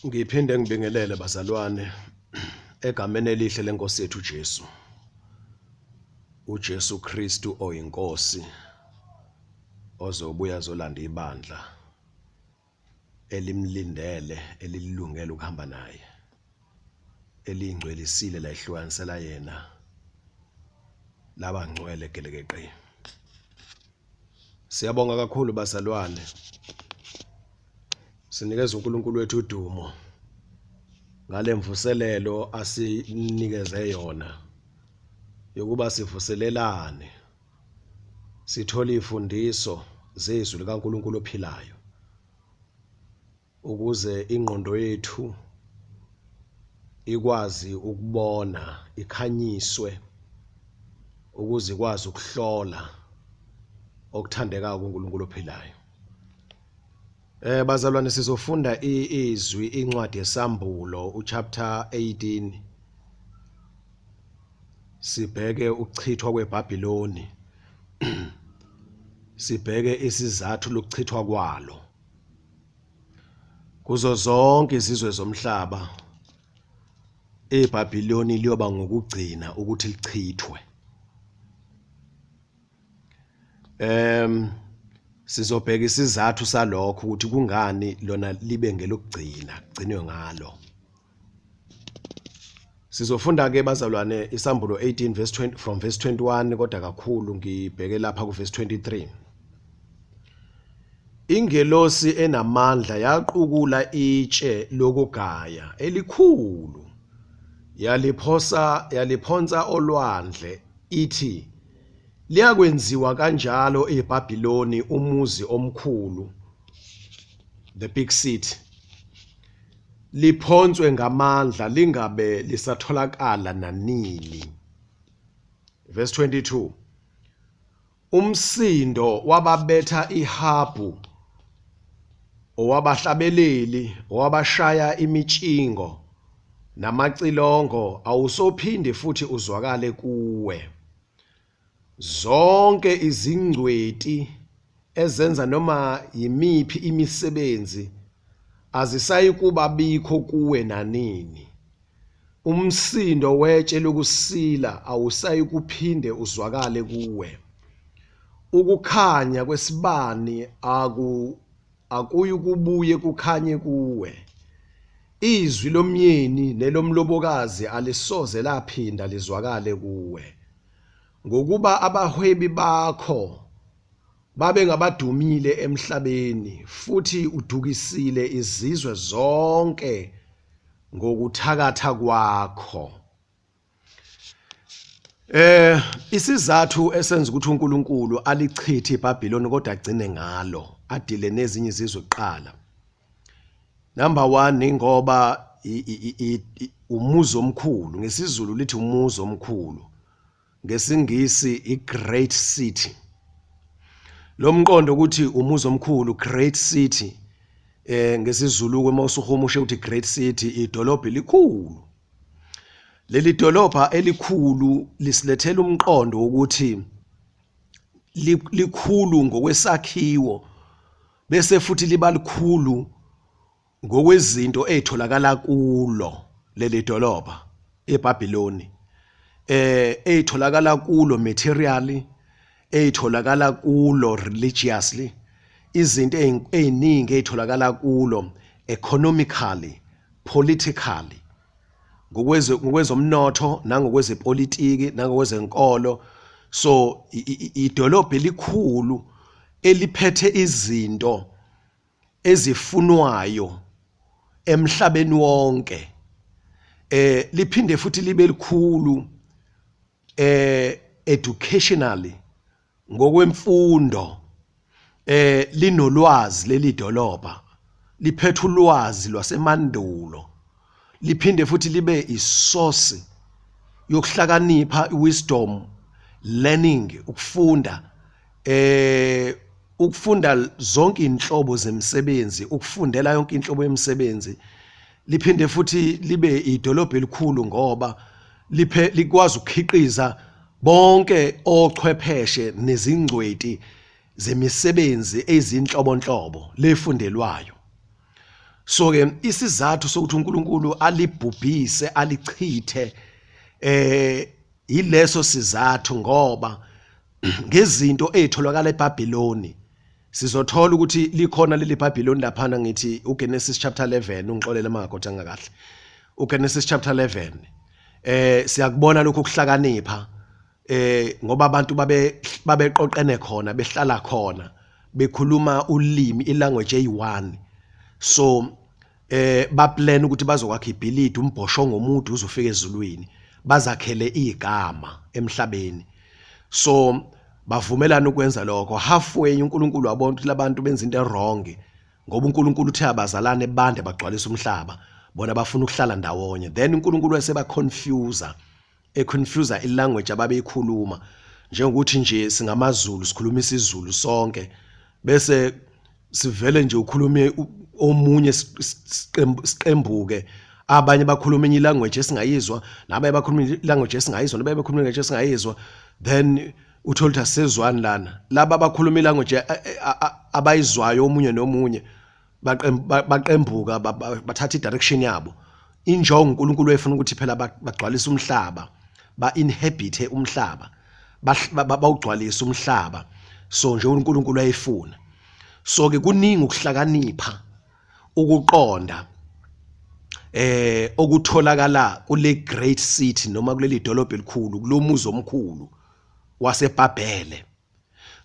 Ngiphinde ngibingelele bazalwane egameni elihle lenkosi yethu uJesu. UJesu Kristu oyinkosi ozobuya azolanda ibandla elimlindele elilungele ukuhamba naye elingcwelisile layihlukanisela yena laba ngcwele gelekeqe. Siyabonga kakhulu bazalwane. Sinikeza uNkulunkulu wethu udumo ngalemvuselelo asinikeze yona yokuba sivuselelane sithole ifundiso zezwi likaNkulunkulu ophilayo ukuze ingqondo yethu ikwazi ukubona ikhanyiswe ukuze ikwazi ukuhlola okuthandekayo kuNkulunkulu ophilayo. Bazalwane sizofunda izwi incwadi yesambulo uchapter 18 sibheke ukuchithwa kweBhabhiloni sibheke isizathu lokuchithwa kwalo kuzo zonke izizwe zomhlaba iBhabhiloni liyoba ngokugcina ukuthi lichithwe. Sizobheka isizathu salokho ukuthi kungani lona libe ngelokugcina kugcinwe ngalo. Sizofunda ke bazalwane isambulo 18 verse 20 from verse 21 kodwa kakhulu ngibheke lapha ku verse 23. Ingelosi enamandla yaqukula itshe lokugaya elikhulu yaliphosa yaliphonsa olwandle ithi Liyakwenziwa kanjalo eBhabhiloni umuzi omkhulu, the big city, liphonswe ngamandla lingabe lisatholakala nanini. Verse 22. Umsindo wababetha ihabhu owabahlabeleli owabashaya imitshingo namacilongo awusophinde futhi uzwakale kuwe. Zonke izingcweti ezenza noma yimiphi imisebenzi azisayikuba bikho kuwe nanini. Umsindo wetshe lokusila awusayikuphinde uzwakale kuwe. Ukukhanya kwesibani aku akuyukubuye kukhanye kuwe. Izwi lomyeni nelomlobokazi alisoze laphinda lizwakale kuwe. Ngokuba abahwebi bakho babengabadumile emhlabeni, futhi udukisile izizwe zonke ngokuthakatha kwakho. Isizathu esenza ukuthi uNkulunkulu alichithe iBhabhiloni kodwa agcine ngalo, adile nezinye izizwe kuqala. Number 1 ingoba umuzi omkhulu, ngesiZulu lithi umuzi omkhulu. NgesiNgisi i-great city. Lo mqondo ukuthi umuzi omkhulu great city ngesiZulu ke mawusuhumushe uthi great city idolobha elikhulu. Leli dolobha elikhulu lisilethela umqondo wokuthi likhulu ngokwesakhiwo bese futhi liba likhulu ngokwezinto ezitholakala kulo leli dolobha eBhabhiloni ezitholakala kulo materially ezitholakala kulo religiously izinto eziningi ezitholakala kulo economically politically ngokweze ngokwezomnotho nangokwezepolitiki nangokwezenkolo so idolobha elikhulu eliphethe izinto ezifunwayo emhlabeni wonke liphinde futhi libe likhulu educationally ngokwemfundo linolwazi leli dolobha liphethe ulwazi lwasemandulo liphinde futhi libe isource yokuhlakanipha wisdom learning ukufunda ukufunda zonke inhlobo zemisebenzi ukufundela yonke inhlobo yemisebenzi liphinde futhi libe idolobha elikhulu ngoba liphe likwazi ukukhiqiza bonke ochwepheshe nezingcweti zemisebenzi ezinhlobonhlobo lefundelwayo. So ke isizathu sokuthi uNkulunkulu alibhubhise alichithe yileso sizathu, ngoba ngezinto ezitholakala eBhabhiloni sizothola ukuthi likhona leli Bhabhiloni laphana. Ngithi uGenesis chapter 11, ungixolele mangagothanga kahle, uGenesis chapter 11 siyakubona lokhu kuhlakanipha, ngoba abantu babeqoqene khona, behlala khona, bekhuluma ulimi, ilanguage eyi-one. So baplan ukuthi bazokwakha ibhilidi, umbhoshongo omude uzofika ezulwini, bazakhele igama emhlabeni. So bavumelana ukwenza lokho. Halfway uNkulunkulu wabona ukuthi labantu benza into wrong, ngoba uNkulunkulu uthe abazalane, bande, bagcwalisa umhlaba, bona bafuna ukuhlala ndawonye. Then uNkulunkulu weseba confuse, econfuse ilanguage ababeyikhuluma, njengokuthi nje singamaZulu, sikhuluma isiZulu sonke, bese sivele nje ukhulume omunye, siqembuke, abanye bakhuluma enye ilanguage esingayizwa, nabanye bakhuluma ilanguage esingayizwa, nabanye bakhuluma ilanguage esingayizwa. Then uthola ukuthi asizwani lana. Laba abakhuluma ilanguage abayizwayo omunye nomunye baqembuka, bathatha i-direction yabo. Injongo uNkulunkulu wayefuna ukuthi phela bagcwalise umhlaba, ba-inhabite umhlaba, bawugcwalise umhlaba. So nje uNkulunkulu wayefuna. So ke kuningi ukuhlakanipha, ukuqonda okutholakala kule great city noma kuleli dolobha elikhulu, kulomuzi omkhulu waseBhabhele.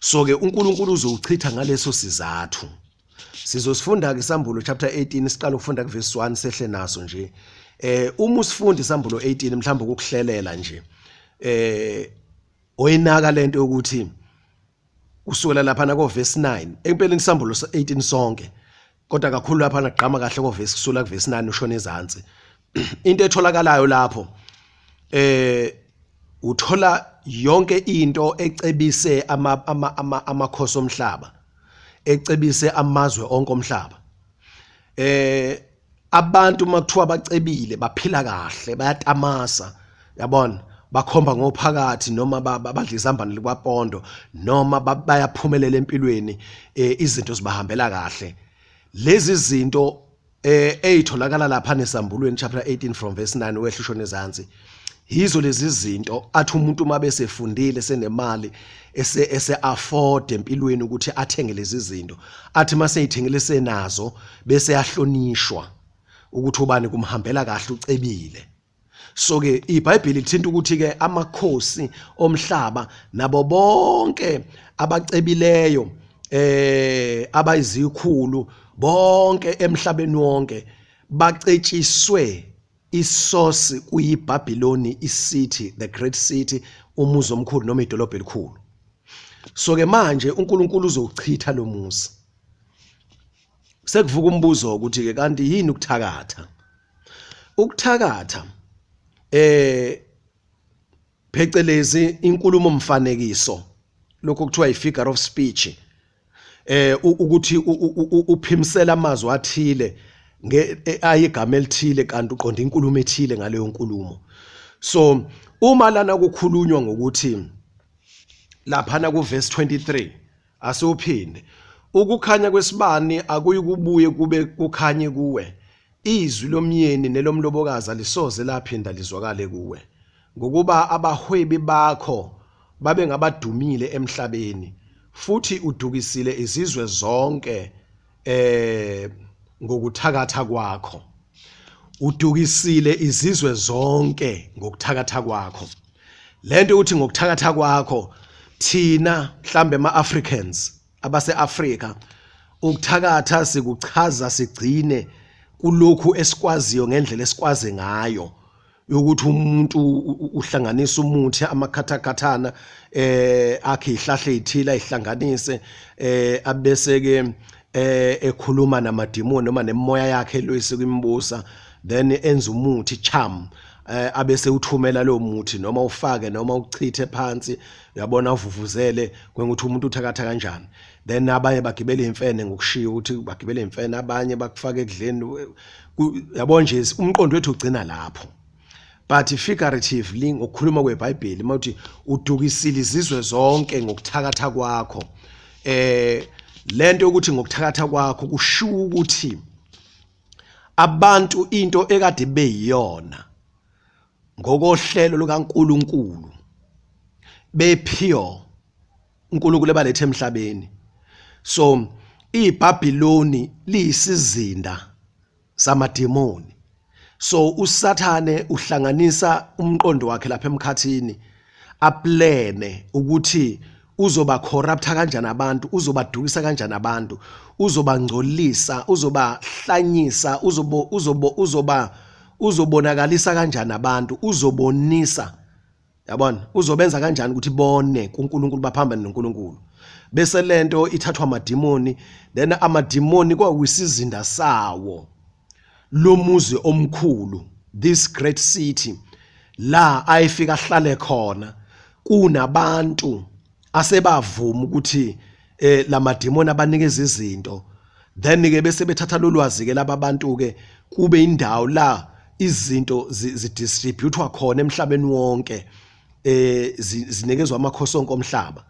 So ke uNkulunkulu uzowuchitha ngaleso sizathu. Sizosifunda ke iSambulo chapter 18, siqala ukufunda kuverse 1, sehle naso nje. Uma usifunda iSambulo 18, mhlawumbe ukukuhlelela nje, oyinaka lento yokuthi kusukela lapha na ko verse 9, empeleni iSambulo 18 sonke, kodwa kakhulu lapha nagqama kahle ko verse, kusula ku verse 9 ushona ezansi, into etholakalayo lapho uthola yonke into ecebise ama ama ama amakhosi omhlaba, ecebise amazwe onke omhlaba. Abantu makuthiwa bacebile, baphila kahle, bayatamasa, yabona, bakhomba ngophakathi noma badla izambane likwapondo, noma bayaphumelela empilweni, izinto zibahambela kahle. Lezi zinto eyitholakala lapha nesambulweni chapter 18 from verse 9 wehla ushona ezansi, yizo lezi zinto athi umuntu uma besefundile, senemali, ese afford empilweni ukuthi athenge lezi zinto, athi mase eyithengile, senazo, bese yahlonishwa ukuthi ubani kumhambela kahle, ucebile. So ke iBhayibheli lithinta ukuthi ke amakhosi omhlaba nabo bonke abacebileyo, abayizikhulu bonke emhlabeni wonke, bacetshiswe isource kuyiBhabhiloni, icity, the great city, umuzi omkhulu noma idolobha elikhulu. So ke manje uNkulunkulu uzowuchitha lo muzi. Sekuvuka umbuzo ukuthi ke kanti yini ukuthakatha? Ukuthakatha phecelezi inkulumo mfanekiso, lokho kuthiwa i-figure of speech, ukuthi uphimsela amazwi athile nge ayigama elithile, kanti uqonda inkulumo ethile ngaleyo nkulumo. So uma lana kukhulunywa ngokuthi laphana ku verse 23, asiwuphinde: "Ukukhanya kwesibani akuyikubuye kube kukhanye kuwe, izwi lomyeni nelomlobokazi alisoze laphinda lizwakale kuwe, ngokuba abahwebi bakho babe ngabadumile emhlabeni, futhi udukisile izizwe zonke ngokuthakatha kwakho." Udukisile izizwe zonke ngokuthakatha kwakho. Lento ukuthi ngokuthakatha kwakho, thina mhlambe ama-Africans abase-Afrika, ukuthakatha sikuchaza sigcine kulokhu esikwaziyo ngendlela esikwazi ngayo, yokuthi umuntu uhlanganisa umuthi, amakhathakhathana, akhe ihlahla ezithile, ayihlanganise, abese ke ekhuluma namadimoni noma nemoya yakhe lo kwimbusa, then enza umuthi, charm, abese uthumela lo muthi, noma ufake noma uchithe phansi, uyabona, uvuvuzele kwengukuthi umuntu uthakatha kanjani. Then abanye bagibela imfene, ngokushiya ukuthi bagibela imfene, abanye bakufaka ekudleni, yabona nje, umqondo wethu ugcina lapho. But figuratively, ngokukhuluma kweBhayibheli, mawuthi udukisile izizwe zonke ngokuthakatha kwakho, lento ukuthi ngokuthakatha kwakho kushiwo ukuthi Abantu into ekade beyiyona ngokohlelo lukaNkuluNkulu bepure uNkulunkulu ebalethe emhlabeni. So iBhabhiloni liyisizinda samademoni. So uSathane uhlanganisa umqondo wakhe lapha emkhathini, aplene ukuthi uzoba corrupta kanjani abantu, uzobadukisa kanjani abantu, uzobangcolisa, uzobahlanyisa, uzobo uzobo uzoba uzobonakalisa kanjani abantu, uzobonisa, yabona, uzobenza kanjani ukuthi bone kuNkulunkulu, baphambane noNkulunkulu. Bese lento ithathwa amadimoni, then amadimoni kwakuyisizinda sawo lomuzi omkhulu, this great city, la ayefika ahlale khona kunabantu asebavuma ukuthi lamadimoni abanikeza izinto. Then ke bese bethatha lolwazi ke laba bantu ke, kube indawo la izinto zidistributwa khona emhlabeni wonke, zinikezwa amakhosi onke omhlaba.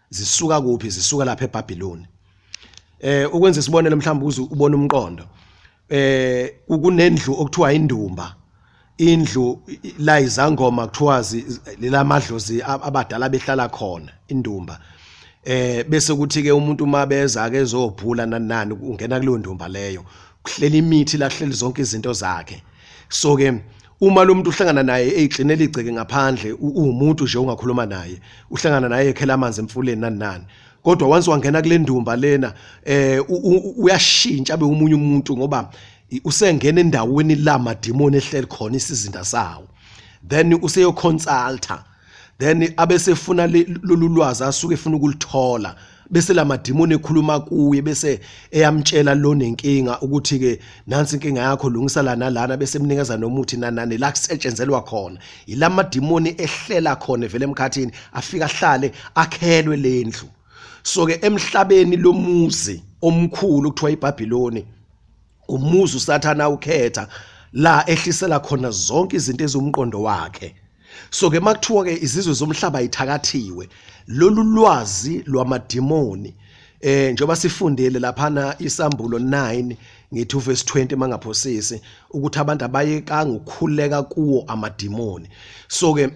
Zisuka kuphi? Zisuka lapha eBhabhiloni. Ukwenza isibonelo mhlawumbe ukuze ubone umqondo, kunendlu okuthiwa indumba, indlu la izangoma kuthiwa lilamadlozi abadala behlala khona, indumba. Bese kuthi ke umuntu uma beza ke ezobhula nani nani, ungena kuleyo ndumba leyo, kuhlela imithi la, kuhleli zonke izinto zakhe. So ke uma lo muntu uhlangana naye eyigcinela igceke ngaphandle, uwumuntu nje ungakhuluma naye, uhlangana naye ekhela amanzi emfuleni nani nani, kodwa once wangena kule ndumba lena, uyashintsha abe umunye umuntu, ngoba usengena endaweni la madimoni ehleli khona, isizinda sawo. Then useyoconsulta, then abesefuna lolu lwazi asuke efuna ukulithola, bese la madimoni ekhuluma kuye, bese eyamtshela lo nenkinga ukuthi ke nansi inkinga yakho, lungisa la nalana, bese emnikeza nomuthi nanani. La kusetshenzelwa khona ilamadimoni ehlela khona vele emkhathini, afika ahlale, akhelwe lendlu. So ke emhlabeni lomuzi omkhulu kuthiwa iBhabhiloni, umuzi uSathana ukhetha la ehlisela khona zonke izinto ezumqondo wakhe. So ke makuthiwa ke izizwe zomhlaba ithakathiwe, lolu lwazi lwamadimoni, njengoba sifundile laphana isambulo 9, ngithi uverse 20 mangaphosisi, ukuthi abantu abayekanga ukukhuleka kuwo amadimoni. So ke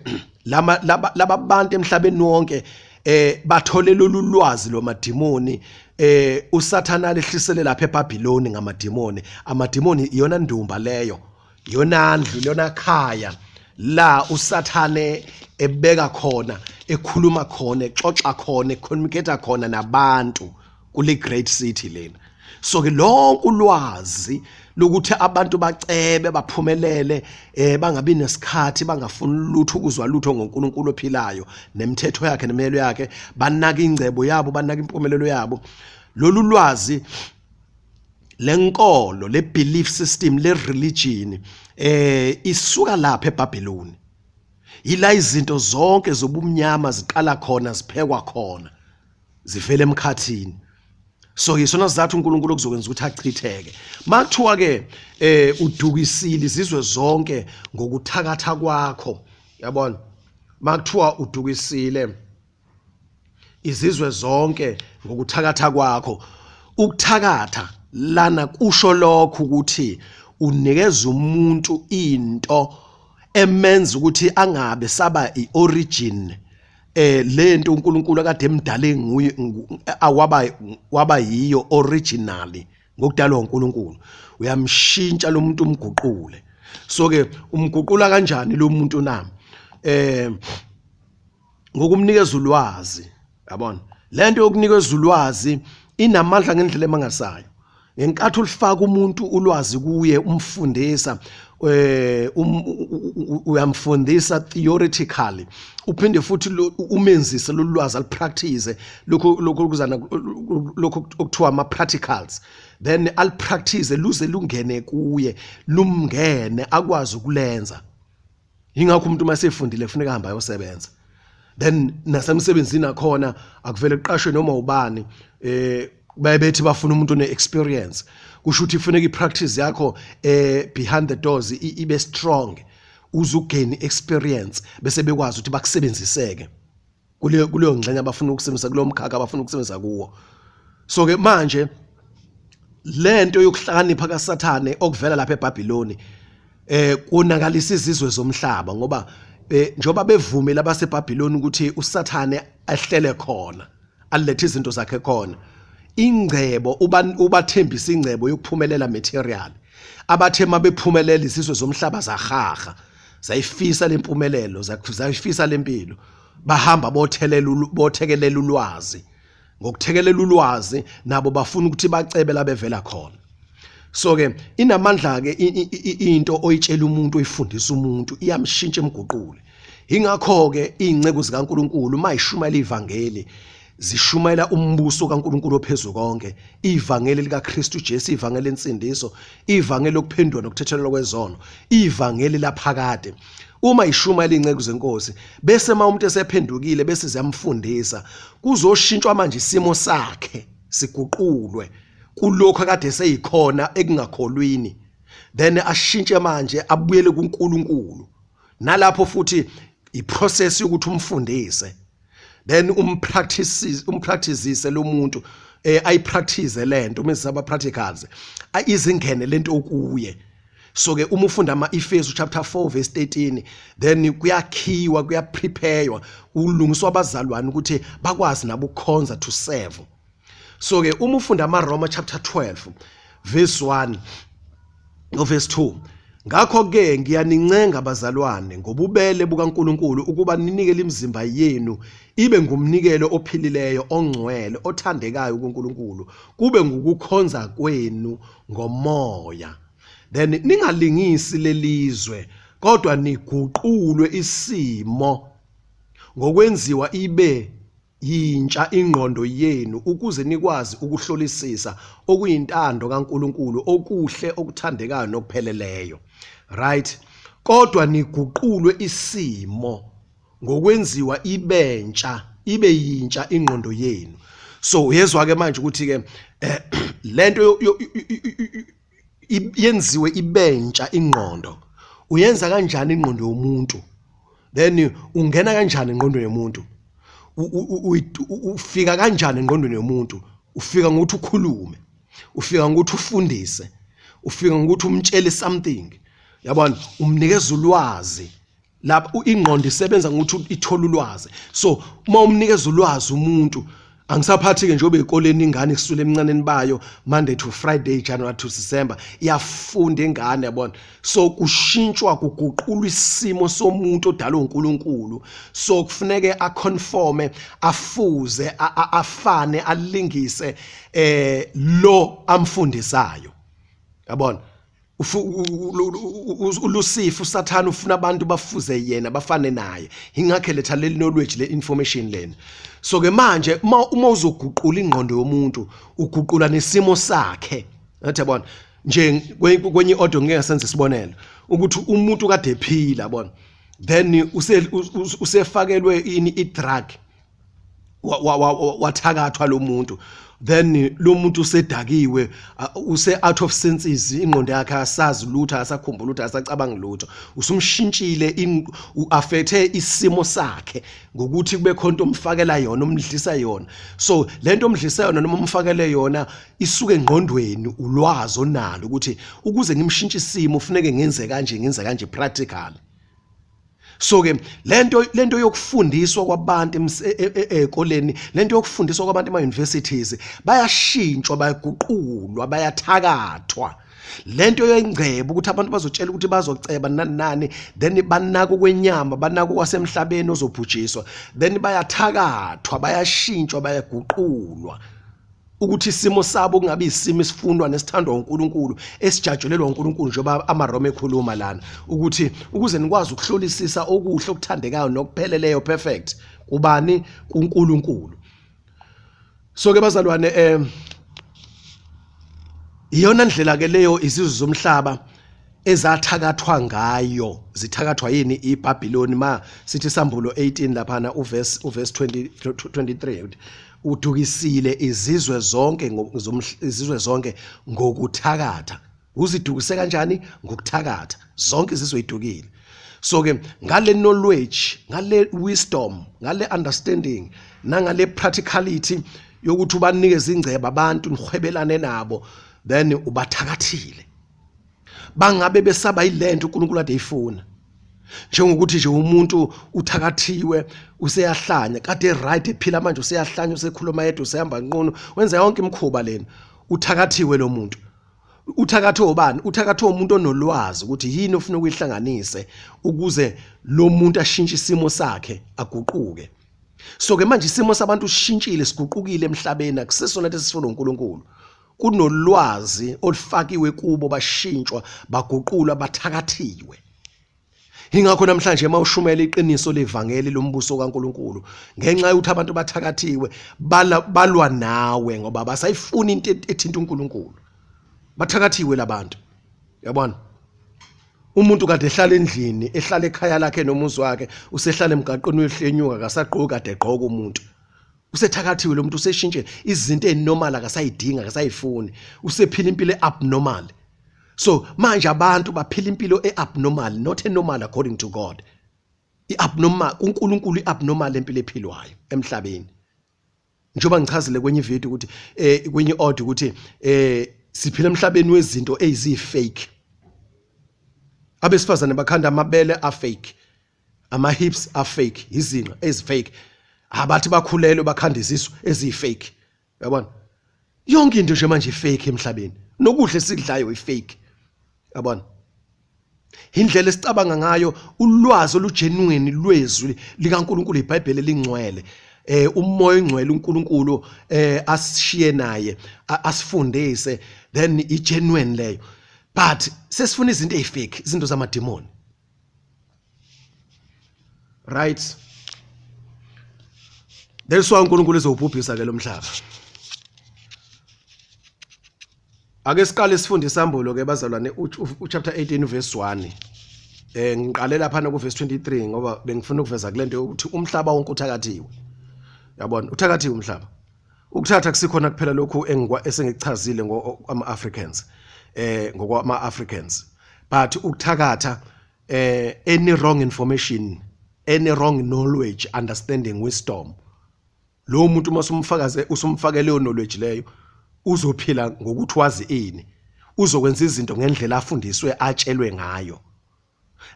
lama laba bantu emhlabeni wonke bathole lolu lwazi lwamadimoni, uSathana lehlisele lapha eBhabhiloni ngamadimoni. Amadimoni iyona ndumba leyo, yona ndlu, lona khaya la uSathane ebeka khona, ekhuluma khona, exoxa khona, ecommunicate khona nabantu kule great city lena. So ke lonke ulwazi lokuthi abantu bacebe, baphumelele, bangabi nesikhathi, bangafuni lutho ukuzwa lutho ngoNkulunkulu ophilayo nemithetho yakhe nemiyalo yakhe, banaka ingcebo yabo, banaka impumelelo yabo, lolu lwazi lenkolo, le belief system, le religion, isuka lapha eBhabhiloni. Yila izinto zonke zobumnyama ziqala khona, ziphekwa khona, zivela emkhathini. So yisona sizathu uNkulunkulu okuzokwenza ukuthi achitheke. Makuthiwa ke udukisile izizwe zonke ngokuthakatha kwakho, yabona, makuthiwa udukisile izizwe zonke ngokuthakatha kwakho, ukuthakatha lana kusho lokho ukuthi unikeza umuntu into emenza ukuthi angabe saba iorigin lento uNkulunkulu akade emdale nguye, awaba waba yiyo originally ngokudalwa uNkulunkulu. Uyamshintsha lo muntu, umguqule. So ke umguqula kanjani lo muntu na? Ngokumnikeza ulwazi, yabona. Lento yokunikeza ulwazi inamandla ngendlela emangasayo. Ngenkathi ulifaka umuntu ulwazi kuye, umfundisa, uyamfundisa theoretically, uphinde futhi umenzise lolu lwazi, alipractice lokhu kuzana lokhu okuthiwa ama practicals, then alipractice luze lungene kuye, lumngene, akwazi ukulenza. Ingakho umuntu uma sefundile kufuneka ahambe ayosebenza. Then nasemsebenzini akhona akuvele kuqashwe noma ubani, baye bethi bafuna umuntu one experience. Kusho ukuthi kufuneka ipractice yakho behind the doors ibe strong, uze ugain experience, bese bekwazi ukuthi bakusebenziseke kuleyo ngxenye abafuna ukusebenzisa, kulowo mkhakha abafuna ukusebenzisa kuwo. So ke manje Lento yokuhlakanipha kaSathane okuvela lapha eBhabhiloni konakalisa izizwe zomhlaba, ngoba njengoba bevumile abaseBhabhiloni ukuthi uSathane ahlele khona, alethe izinto zakhe khona, ingcebo ubathembisa ingcebo yokuphumelela material. Abathe mabephumelela izizwe zomhlaba zahaha, zayifisa lempumelelo, zayifisa lempilo, bahamba bothelela bothekelela ulwazi. Ngokuthekelela ulwazi nabo bafuna ukuthi bacebe la bevela khona. So ke inamandla ke into oyitshela umuntu, oyifundisa umuntu, iyamshintsha emguqule. Ingakho ke izinceku zikaNkuluNkulu mayishumayela ivangeli, zishumayela umbuso kaNkuluNkulu ophezulu konke, ivangeli likaKristu Jesu, ivangeli lensindiso, ivangeli lokuphenduka nokuthethelelwa kwezono, ivangeli laphakade. Uma ishumayela inceku zenkosi, bese uma umuntu esephendukile bese ziyamfundisa, kuzoshintshwa manje isimo sakhe, siguqulwe kulokho akade seyikhona ekungakholwini, then ashintshe manje abuyele kuNkulunkulu. Nalapho futhi iprocess yokuthi umfundise, then umpractice, umpracticeise lo muntu, ayipractice lento, uma saba practicals izingene lento kuye. So ke uma ufunda ama-Efesu chapter 4 verse 13, then kuyakhiwa, kuyapreparewa, kulungiswa abazalwane ukuthi bakwazi nabo ukukhonza, to serve. So ke uma ufunda amaRoma chapter 12 verse 1 no verse 2, ngakho ke ngiyanincenga bazalwane ngobubele bukaNkuluNkulu ukuba ninikele imizimba yenu ibe ngumnikelo ophilileyo, ongcwele, othandekayo kuNkulunkulu, kube ngukukhonza kwenu ngomoya. Then ningalingisi lelizwe, kodwa niguqulwe isimo ngokwenziwa ibe yintsha ingqondo yenu, ukuze nikwazi ukuhlolisisa okuyintando kaNkuluNkulu, okuhle, okuthandekayo nokupheleleyo. Right? Kodwa niguqulwe isimo ngokwenziwa ibentsha, ibe yintsha ingqondo yenu. So uyezwa ke manje ukuthi ke lento yenziwe ibentsha ingqondo, uyenza kanjani ingqondo yomuntu? Then ungena kanjani engqondweni yomuntu? Ufika kanjani engqondweni yomuntu? Ufika ngokuthi ukhulume, ufika ngokuthi ufundise, ufika ngokuthi umtshele something, yabona, umnikeza ulwazi. Lapho ingqondo isebenza ngokuthi ithole ulwazi. So uma umnikeza ulwazi umuntu, angisaphathi ke njengoba ezikoleni ingane kusula emncaneni bayo, Monday to Friday, January to December, iyafunda ingane, yabona. So kushintshwa, kuguqulwa isimo somuntu odalwe uNkulunkulu. So kufuneke aconforme, afuze, afane, alingise lo amfundisayo, yabona. uLucifer, uSathane, ufuna abantu bafuze yena, bafane naye, ingakho letha leli knowledge, le information lena. So ke manje uma uzoguqula ingqondo yomuntu, uguqula nesimo sakhe. Ngathi yabona nje kwenye audio ngeke senze isibonelo ukuthi umuntu kade ephila, yabona, then usefakelwe ini, i-drug, wathakathwa lo muntu, then lo muntu usedakiwe, use out of senses, ingqondo yakhe asazi lutho, asakhumbula lutho, asacabanga lutho. Usumshintshile, uaffecte isimo sakhe ngokuthi kube khona into omfakela yona, umdlisa yona. So lento omdlisa yona noma umfakele yona isuke engqondweni, ulwazi onalo ukuthi ukuze ngimshintshe isimo kufuneke ngenze kanje, ngenze kanje, practical. So ke lento yokufundiswa kwabantu ezikoleni, lento yokufundiswa kwabantu ema universities, bayashintshwa, bayaguqulwa, bayathakathwa. Lento yengcebo ukuthi abantu bazotshela ukuthi bazoceba nani nani, then banaka kwenyama, banaka kwasemhlabeni ozobhujiswa, then bayathakathwa, bayashintshwa, bayaguqulwa ukuthi isimo sabo kungabe isimo esifunwa nesithandwa uNkulunkulu, esijatshulelwa uNkulunkulu, njengoba amaRoma ekhuluma lana ukuthi ukuze nikwazi ukuhlolisisa okuhle, okuthandekayo nokupheleleyo, perfect, kubani? KuNkulunkulu. So ke bazalwane, iyona ndlela ke leyo izizwe zomhlaba ezathakathwa ngayo. Zithakathwa yini? iBhabhiloni. Ma sithi Sambulo 18 laphana uverse 20 23, udukisile izizwe zonke, izizwe zonke ngokuthakatha. Uzidukise kanjani? Ngokuthakatha. Zonke izizwe idukile. So ke ngale knowledge, ngale wisdom, ngale understanding, nangale practicality yokuthi ubanikeze ingcebo abantu, nihwebelane nabo. Then ubathakathile. Bangabe besaba yilento uNkulunkulu ade eyifuna. Njengokuthi nje umuntu uthakathiwe useyahlanya, kade right ephila, manje useyahlanya, usekhuluma yedwa, usehamba nqunu, wenza yonke imikhuba lena. Uthakathiwe lo muntu. Uthakathwe ubani? Uthakathwe umuntu onolwazi ukuthi yini ofuna ukuyihlanganise ukuze lo muntu ashintshe isimo sakhe, aguquke. So ke manje isimo sabantu sishintshile, siguqukile emhlabeni, akusisona lesi sifuna uNkulunkulu. Kunolwazi olufakiwe kubo, bashintshwa, baguqulwa, bathakathiwe. Ingakho namhlanje uma ushumela iqiniso levangeli lombuso kaNkuluNkulu, ngenxa yokuthi abantu bathakathiwe, balwa nawe ngoba basayifuni into ethinta uNkulunkulu. Bathakathiwe labantu. Yabona? Umuntu kade ehlala endlini, ehlala ekhaya lakhe nomuzi wakhe, usehlala emgaqweni uyehlenyuka, akasagqoki kade egqoka umuntu. Usethakathiwe lo muntu, useshintshe izinto ezinormal akasayidinga, akasayifuni. Usephila impilo eabnormal. So manje abantu baphila impilo eabnormal, not enormal according to God. Iabnormal kuNkulunkulu, iabnormal empilo ephilwayo emhlabeni. Njengoba ngichazile kwenye video ukuthi kwenye audio ukuthi siphila emhlabeni wezinto eziyi fake. Abesifazane bakhanda amabele a fake, ama hips a fake, izinqa ezi fake. Abathi bakhulelwe bakhanda izisu ezi fake. Yabona? Yonke into nje manje fake emhlabeni. Nokudla esikudlayo i fake. Yabona? Indlela esicabanga ngayo, ulwazi olugenuine lwezwi likaNkuluNkulu, iBhayibheli elingcwele, umoya ongcwele uNkulunkulu asishiye naye, asifundise, then i genuine leyo. But sesifuna izinto ezifake, izinto zamademoni. Right? That's why uNkulunkulu ezobhubhisa ke lo mhlaba. Ake siqale sifunde isambulo ke bazalwane, uchapter 18 verse 1. Ngiqale lapha ku verse 23 ngoba bengifuna ukuveza kulento yokuthi umhlaba wonke uthakathiwe. Yabona, uthakathiwe umhlaba. Ukuthatha kusikhona kuphela lokhu engikwa esengikuchazile ngo ama Africans. Ngokwama Africans. But ukuthakatha, any wrong information, any wrong knowledge, understanding, wisdom. Lo muntu uma usumfakaze, usumfakele leyo knowledge leyo, uzophila ngokuthi wazi ini. Uzokwenza izinto ngendlela afundiswe, atshelwe ngayo.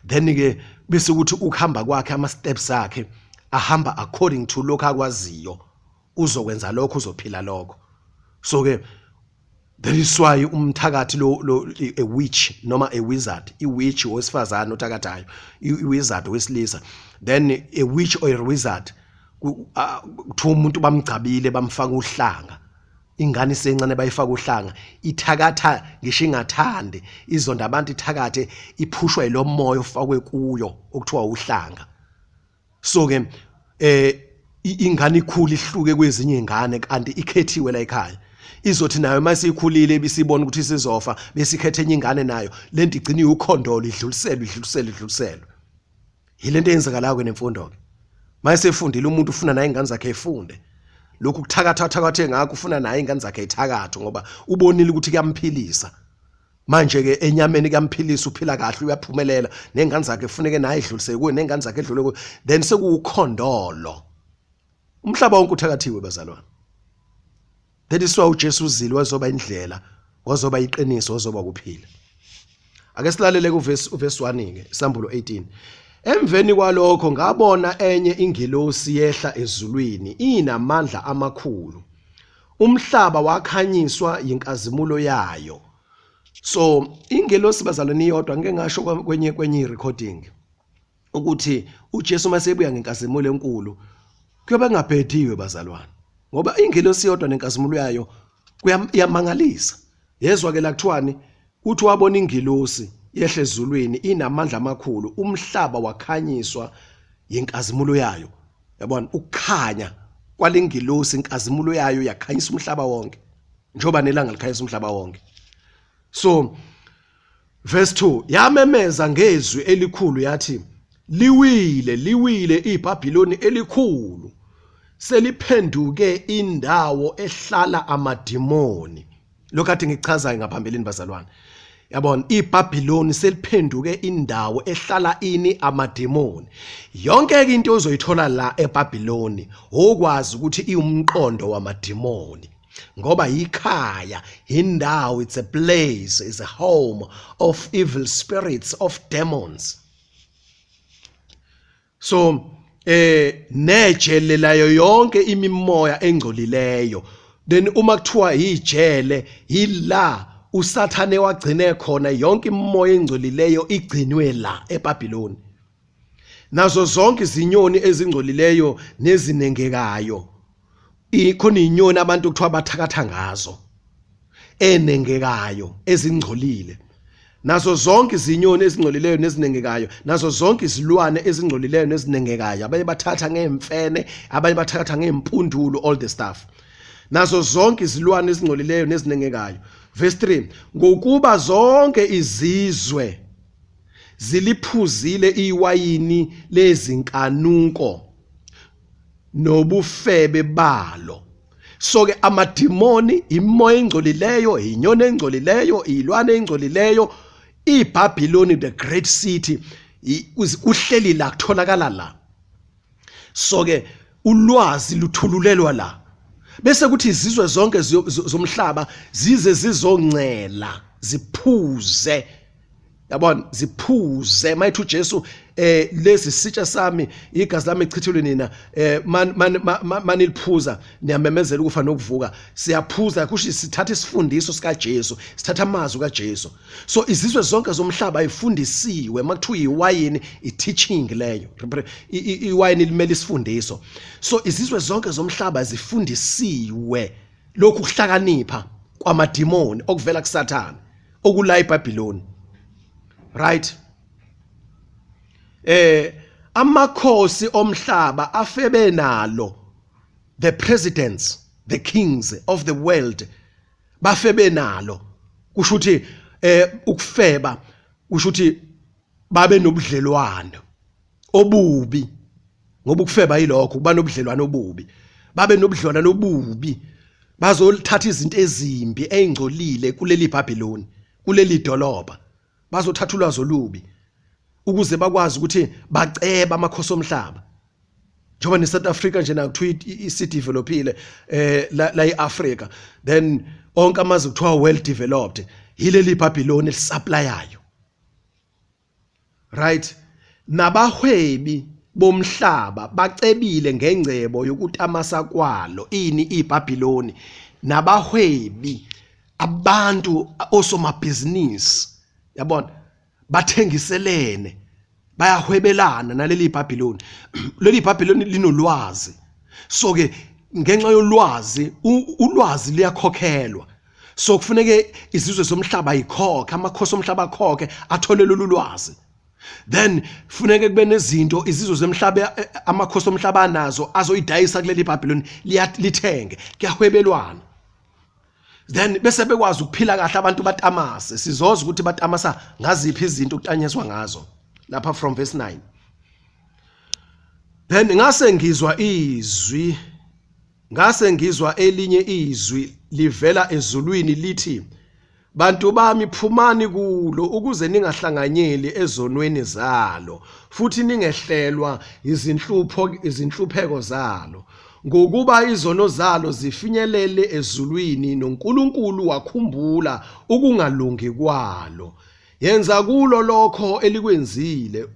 Then ke bese ukuthi ukuhamba kwakhe, ama steps akhe ahamba according to lokho akwaziyo. Uzokwenza lokho, uzophila lokho. So ke that is why umthakathi lo a witch noma a wizard, i witch owesifazane othakathayo, i wizard owesilisa, then a witch or a wizard kuthiwa umuntu bamgcabile, bamfaka uhlanga, ingane isencane bayifaka uhlanga, ithakatha ngisho ingathandi, izonda abantu, ithakathe, iphushwa yilomoya ofakwe kuyo okuthiwa uhlanga. So ke ingane ikhula ihluke kwezinye izingane, kanti ikhethiwe la ekhaya. Izothi nayo mase ikhulile ibisibona ukuthi isizofa, bese ikhethe enye ingane nayo, lento igcina iwukhondolo, idluliselwe, idluliselwe, idluliselwe. Yilento eyenzekalayo ke nemfundo ke. Mase efundile umuntu ufuna naye ingane zakhe efunde. Lokhu kuthakatha athakathe ngakho, ufuna naye ingane zakhe ithakathe ngoba ubonile ukuthi kuyamphilisa. Manje ke enyameni kuyamphilisa, uphila kahle, uyaphumelela, nengane zakhe kufuneke naye idlulise kuye, nengane zakhe edlule kuye, then sekuwukhondolo. Umhlaba wonke uthakathiwe bazalwane. That is why uJesu uzile wazoba indlela, wazoba iqiniso, wazoba kuphila. Ake silalele ku verse 1 ke, Sambulo 18. Emveni kwalokho ngabona enye ingelosi yehla ezulwini inamandla amakhulu. Umhlaba wakhanyiswa yinkazimulo yayo. So ingelosi bazalwane iyodwa, ngike ngasho kwenye recording ukuthi uJesu masebuya ngenkazimulo enkulu kuyobe kungabhediwe bazalwane, ngoba ingelosi yodwa nenkazimulo yayo iyamangalisa. Yezwa ke la kuthiwani, uthi wabona ingelosi yehla ezulwini inamandla amakhulu, umhlaba wakhanyiswa yinkazimulo yayo. Yabona ukukhanya kwalengelosi, inkazimulo yayo yakhanyisa umhlaba wonke, njengoba nelanga likhanyisa umhlaba wonke. So verse 2, yamemeza ngezwi elikhulu yathi, liwile, liwile iBhabhiloni elikhulu, seliphenduke indawo ehlala amadimoni. Lokho kade ngikuchazayo ngaphambilini bazalwane. Yabona iBhabhiloni seliphenduke indawo ehlala ini amadimoni. Yonke ke into ozoyithola la eBhabhiloni okwazi ukuthi iwumqondo wamadimoni. Ngoba yikhaya, indawo, it's a place, it's a home of evil spirits, of demons. So nejele layo yonke imimoya engcolileyo. Then uma kuthiwa ijele, yila uSathane wagcine khona yonke imimoya engcolileyo, igcinwe la eBabylon. Nazo zonke izinyoni ezingcolileyo nezinengekayo. Ikhona inyoni abantu kuthiwa bathakatha ngazo, enengekayo, ezingcolile. Nazo zonke izinyoni ezingcolileyo nezinengekayo, nazo zonke izilwane ezingcolileyo nezinengekayo. Abanye bathatha ngemfene, abanye bathatha ngempundulu, all the stuff. Nazo zonke izilwane ezingcolileyo nezinengekayo. Verse 3, ngokuba zonke izizwe ziliphuzile iwayini lezinkanuko nobufebe balo. So ke amadimoni, imoya engcolileyo, inyoni engcolileyo, ilwane engcolileyo, iBabylon the great city kuhleli la, kutholakala la. So ke ulwazi luthululelwa la, bese kuthi izizwe zonke zomhlaba zize zizoncela, ziphuze, yabona, ziphuze. Mayithi uJesu, lesi sitsha sami, igazi lami echithelwe nina, maniliphuza niyamemezela ukufa nokuvuka. Siyaphuza, kusho sithatha isifundiso sikaJesu, sithatha amazwi kaJesu. So izizwe zonke zomhlaba ifundisiwe. Makuthiwa iwayini, i-teaching leyo, iwayini limele isifundiso. So izizwe zonke zomhlaba zifundisiwe lokhu kuhlakanipha kwamadimoni okuvela kuSathane okula eBabylon, right? Amakhosi omhlaba afebe nalo, the presidents, the kings of the world bafebe nalo. Kusho ukuthi ukufeba kusho ukuthi babe nobudlelwano obubi, ngoba ukufeba yilokho, kuba nobudlelwano obubi. Babe nobudlelwano obubi, bazolithatha izinto ezimbi ezingcolile kuleli Babylon, kuleli dolobha. Bazothatha ulwazi olubi ukuze bakwazi ukuthi baceba amakhosi omhlaba. Njengoba ne-South Africa nje nakuthiwa isi-developile la e-Africa, then onke amazwe kuthiwa well developed, yileli Babylon elisupply-ayo, right? Nabahwebi bomhlaba bacebile ngengcebo yokutamasa kwalo. Ini? IBabylon. Nabahwebi, abantu osomabhizinisi, yabona, bathengiselene, bayahwebelana naleli Babylon. Leli Babylon linolwazi. So ke ngenxa yolwazi, ulwazi liyakhokhelwa. So kufuneke izizwe zomhlaba yikhokhe, amakhosi omhlaba akhokhe, athole lolu lwazi. Then funeke kube nezinto izizwe zemhlaba, amakhosi omhlaba anazo, azoyidayisa kuleli Babylon, lithenge, kuyahwebelwana. Then bese bekwazi ukuphila kahle abantu, batamase. Sizoza ukuthi batamasa ngaziphi izinto, kutanyiswa ngazo lapha from verse 9. Then ngase ngizwa elinye izwi livela ezulwini lithi, "Bantu bami, phumani kulo ukuze ningahlanganyeli ezonweni zalo, futhi ningehlelwa izinhlupho, izinhlupheko zalo, ngokuba izono zalo zifinyelele ezulwini, noNkulunkulu wakhumbula ukungalungi kwalo. Yenza kulo lokho elikwenzile,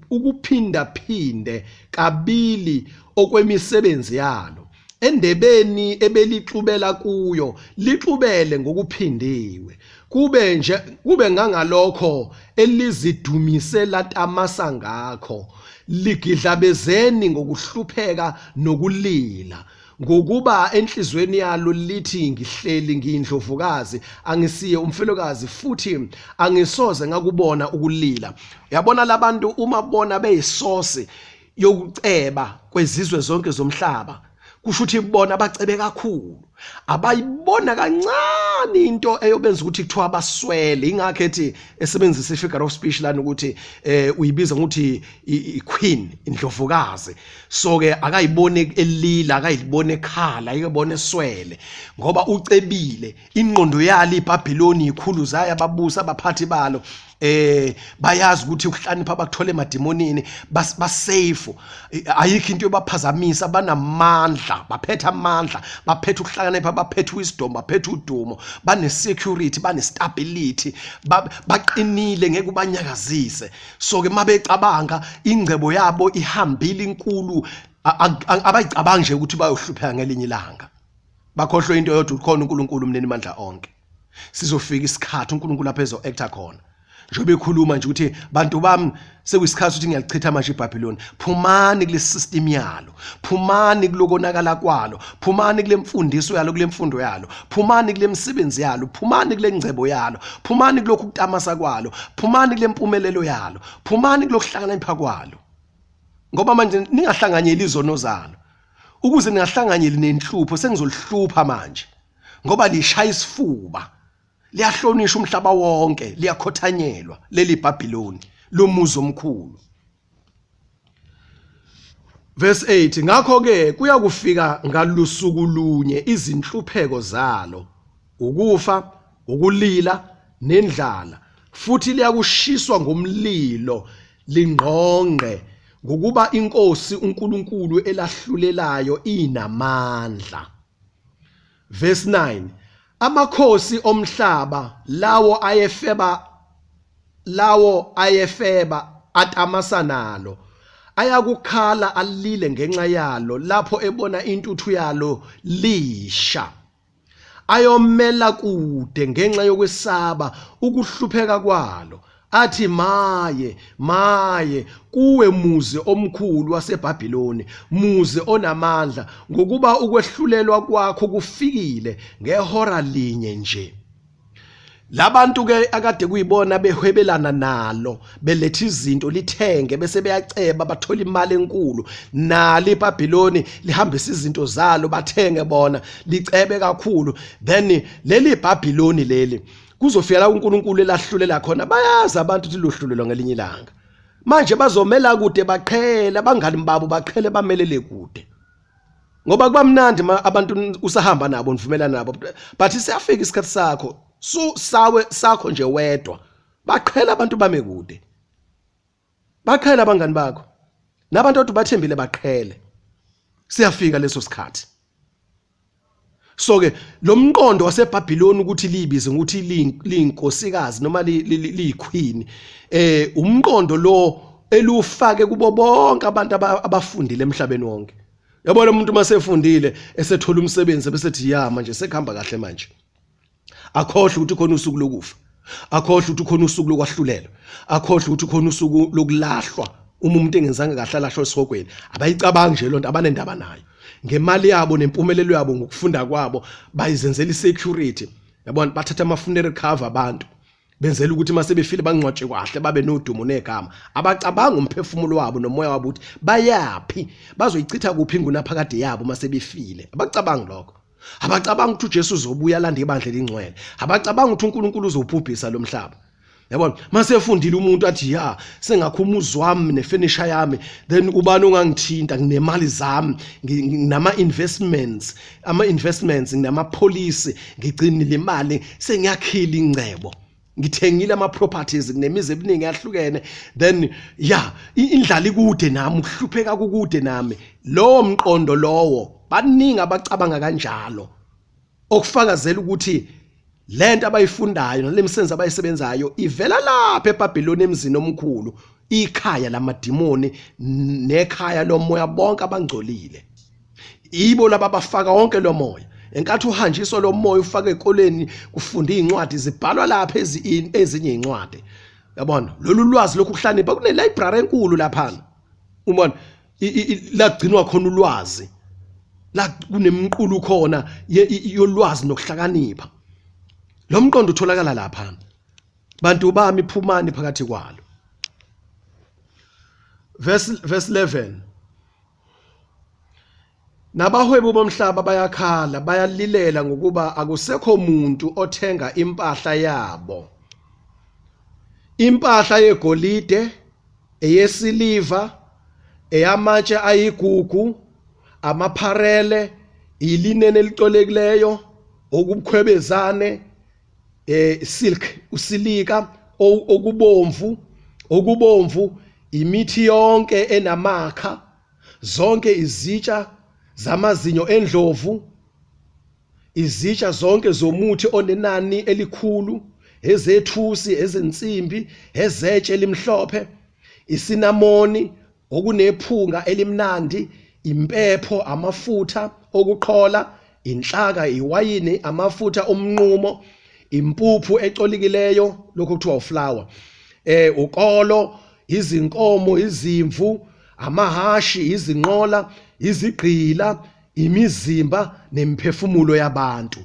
ukuphinda phinde kabili okwemisebenzi yalo. Endebeni ebelixubela kuyo, lixubele ngokuphindiwe, kube nje kube ngangalokho elizidumise latamasa ngakho. Ligidlabezeni ngokuhlupheka nokulila, ngokuba enhlizweni yalo lithi, 'Ngihleli ngiyindlovukazi, angisiye umfelokazi, futhi angisoze ngakubona ukulila.'" Yabona labantu, uma bona beyisource yokuceba kwezizwe zonke zomhlaba, kusho ukuthi bona bacebe kakhulu, abayibona kancane into eyobenza ukuthi kuthiwa baswele. Ingakho ethi esebenzisa i-figure of speech lana ukuthi uyibiza ngokuthi i-queen, indlovukazi. So ke akayiboni elila, akayiboni ekhala, ayibone eswele, ngoba ucebile. Ingqondo yalo iBabyloni, ikhulu zayo, ababusi, abaphathi balo, bayazi ukuthi ukuhlakanipha abakuthola emadimonini, ba safe, ayikho into yobaphazamisa. Banamandla, baphethe amandla, baphethe ukuhlakanipha. ukuhlakanipha, baphethe wisdom, baphethe udumo, bane security, bane stability, baqinile, ngeke ubanyakazise. So ke mabecabanga ingcebo yabo ihambile inkulu, abayicabangi nje ukuthi bayohlupheka ngelinye ilanga. Bakhohlwe into eyodwa, ukhona uNkulunkulu umnini mandla onke. Sizofika isikhathi uNkulunkulu lapho ezo actor khona. Njengoba ekhuluma nje ukuthi bantu bami, sekuyisikhathi ukuthi ngiyalichitha manje iBhabhiloni. Phumani kule system yalo, phumani kulokonakala kwalo, phumani kule mfundiso yalo, kule mfundo yalo, phumani kule misebenzi yalo, phumani kule ngcebo yalo, phumani kulokhu kutamasa kwalo, phumani kule mpumelelo yalo, phumani kulokuhlakanipha kwalo. Ngoba manje ningahlanganyeli izono zalo, ukuze ningahlanganyeli nenhlupho. Sengizolihlupha manje ngoba lishaya isifuba, liyahlonishwa umhlaba wonke, liyakhothanyelwa leli Bhabhiloni lomuzi omkhulu. Verse 8, ngakho ke kuyakufika ngalusuku lunye izinhlupheko zalo, ukufa, ukulila nendlala, futhi liyakushiswa ngomlilo lingqongqe, ngokuba inkosi uNkulunkulu elahlulelayo inamandla. Verse 9, amakhosi omhlaba lawo ayefeba atamasa nalo ayakukhala alile ngenxa yalo lapho ebona intuthu yalo lisha. Ayomela kude ngenxa yokwesaba ukuhlupheka kwalo, athi, "Maye, maye kuwe, muzi omkhulu waseBhabhiloni, muzi onamandla, ngokuba ukwehlulelwa kwakho kufikile ngehora linye nje." Labantu ke akade kuyibona behwebelana nalo, beletha izinto lithenge, bese beyaceba, bathola imali enkulu. Nalo iBhabhiloni lihambisa izinto zalo, bathenge bona, licebe kakhulu. Then leli Bhabhiloni leli kuzofika la uNkulunkulu elahlulela khona. Bayazi abantu ukuthi lohlulelwa ngelinye ilanga. Manje bazomela kude, baqhela abangani babo, baqhele bamelele kude, ngoba kuba mnandi ma abantu usahamba nabo, nivumelana nabo, but siyafika isikhathi sakho su sawe sakho nje wedwa. Baqhela abantu, bame kude, baqhela abangani bakho nabantu odwa bathembile, baqhele. Siyafika leso sikhathi. So ke lo mqondo waseBhabhiloni ukuthi liyibize ukuthi liyinkosikazi noma liyiqueen, umqondo lo elufake kubo bonke abantu abafundile emhlabeni wonke. Yabona, umuntu masefundile, esethola umsebenzi, bese ethi, "Ya, manje sekuhamba kahle manje." Akhohle ukuthi khona usuku lokufa, akhohle ukuthi khona usuku lokwahlulelwa, akhohle ukuthi khona usuku lokulahlwa. Uma umuntu engenzanga kahle, alahlwe esihogweni. Abayicabangi nje lonto, abanendaba nayo. Ngemali yabo nempumelelo yabo, ngokufunda kwabo, bayizenzela isecurity. Yabona, bathatha ama funeral cover abantu, benzela ukuthi mase befile bangcwatshwe kahle, babe nodumo negama. Abacabanga umphefumulo wabo nomoya wabo ukuthi bayapi, bazoyichitha kuphi ingunaphakade yabo mase befile. Abacabangi lokho. Abacabanga ukuthi uJesu uzobuya alande ibandla elingcwele. Abacabanga ukuthi uNkulunkulu uzobhubhisa lo mhlaba. Yabona, masefundile umuntu athi, "Ya, sengakho umuzi wami nefurniture yami, then ubani ongangithinta? Nginemali zami, nginama investments, ama investments, nginama policy, ngigcinile imali, sengiyakhila ingcebo, ngithengile ama properties, nginemizi eminingi yahlukene. Then ya, indlala ikude nami, ukuhlupheka kukude nami." Lowo mqondo lowo, baningi abacabanga kanjalo, okufakazela ukuthi lento abayifundayo nalemisebenzi abayisebenzayo ivela lapha eBhabhiloni, emzini omkhulu, ikhaya lamadimoni nekhaya lomoya bonke abangcolile. Ibo laba bafaka wonke lo moya. Enkathi uhanjiswa lo moya ufake ekoleni, kufunda izincwadi zibhalwa lapha, ezinye izincwadi. Yabona, lolu lwazi lokhu kuhlakanipha, kune library enkulu laphana. Ubona lagcinwa khona ulwazi la, kunemqulu khona yolwazi nokuhlakanipha. Lo mqondo utholakala lapha. Bantu bami, phumani phakathi kwalo. Verse 11, nabahwebi bomhlaba bayakhala, bayalilela, ngokuba akusekho muntu othenga impahla yabo, impahla yegolide, eyesiliva, eyamatshe ayigugu, amapharele, ilineni elicolekileyo, okubukhwebezane, silk, usilika, okubomvu, imithi yonke enamakha, zonke izitsha zamazinyo endlovu, Izitsha zonke zomuthi onenani elikhulu, ezethusi, ezensimbi, ezetshe elimhlophe, isinamoni, okunephunga elimnandi, impepho, amafutha okuqhola, inhlaka, iwayini, amafutha omnqumo, impuphu ecolikileyo, lokhu kuthiwa uflower, ukolo, izinkomo, izimvu, amahashi, izinqola, izigqila, imizimba nemiphefumulo yabantu.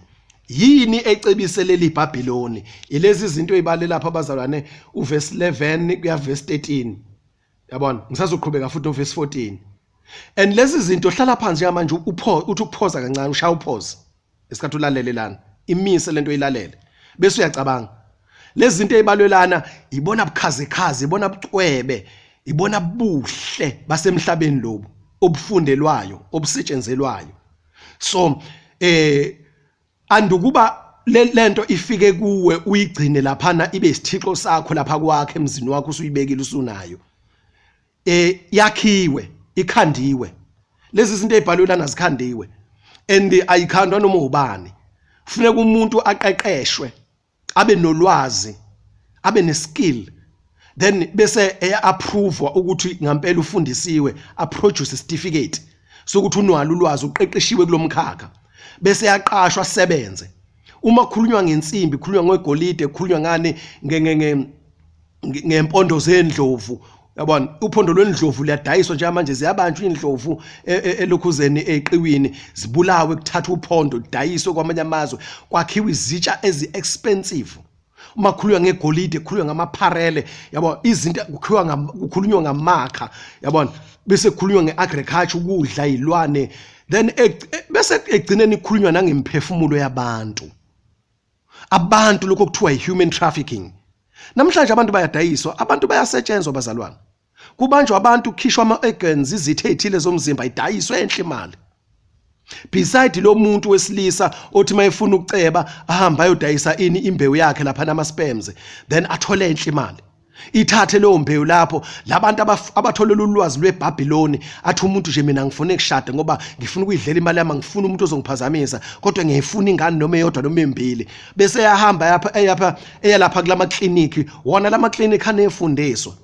Yini ecebise leli Bhabhiloni? Ilezi zinto ezibale lapha abazalwane, uverse 11 kuya verse 13. Yabona, ngisazoqhubeka futhi noverse 14. And lezi zinto hlala phansi njengamanje upho uthi ukuphoza kancane, ushaya upause isikhathi ulalele lana, imise lento oyilalele bese uyacabanga. Lezi zinto ezibalwe lana ibona bukhazikhazi, ibona bucwebe, ibona buhle basemhlabeni lobu obufundelwayo, obusetshenzelwayo. So andukuba lento ifike kuwe uyigcine laphana ibe isithixo sakho lapha kwakhe emzini wakho usuyibekile usunayo, yakhiwe, ikhandiwe. Lezi zinto ezibhalwe lana zikhandiwe and ayikhandwa noma ubani. Kufuneka umuntu aqeqeshwe, abe nolwazi, abe neskill, then bese eya-approve ukuthi ngampela ufundisiwe, aproduce certificate sokuthi unalo ulwazi, uqeqeshiwe kulomkhakha, bese yaqashwa asebenze. Uma kukhulunywa ngensimbi, kukhulunywa ngegolide, kukhulunywa ngani, ngempondo zendlovu. Yabona, uphondo lwendlovu liyadayiswa njengamanje, ziyabanjwa indlovu elokhuzeni eqiwini, zibulawe, kuthathwe uphondo lidayiswe kwamanye amazwe, kwakhiwe izitsha ezi-expensive. Uma kukhulunywa ngegolide, kukhulunywa ngamapharele, yabo, izinto kukhiwa kukhulunywa ngamakha, yabona, bese kukhulunywa ngeagriculture, ukudla izilwane, then bese egcineni kukhulunywa nangemphefumulo yabantu. Abantu lokho kuthiwa i-human trafficking. Namhlanje abantu bayadayiswa, abantu bayasetshenzwa bazalwane. Kubanjwa abantu, kukhishwa ama-organs, izitho ezithile zomzimba, idayiswe enhle imali. Beside lo muntu wesilisa othi mayefuna ukuceba ahamba ayodayisa ini imbewu yakhe lapha nama sperms, then athole enhle imali. Ithathe leyo mbewu lapho labantu abatholela ulwazi lweBhabhiloni, athi umuntu nje mina ngifuna ukushada ngoba ngifuna ukuyidlela imali yami, ngifuna umuntu ozongiphazamisa, kodwa ngiyayifuna ingane noma eyodwa noma embili. Bese eyahamba yapha eyapha eyalapha kulama clinic, wona lama clinic anefundiswa.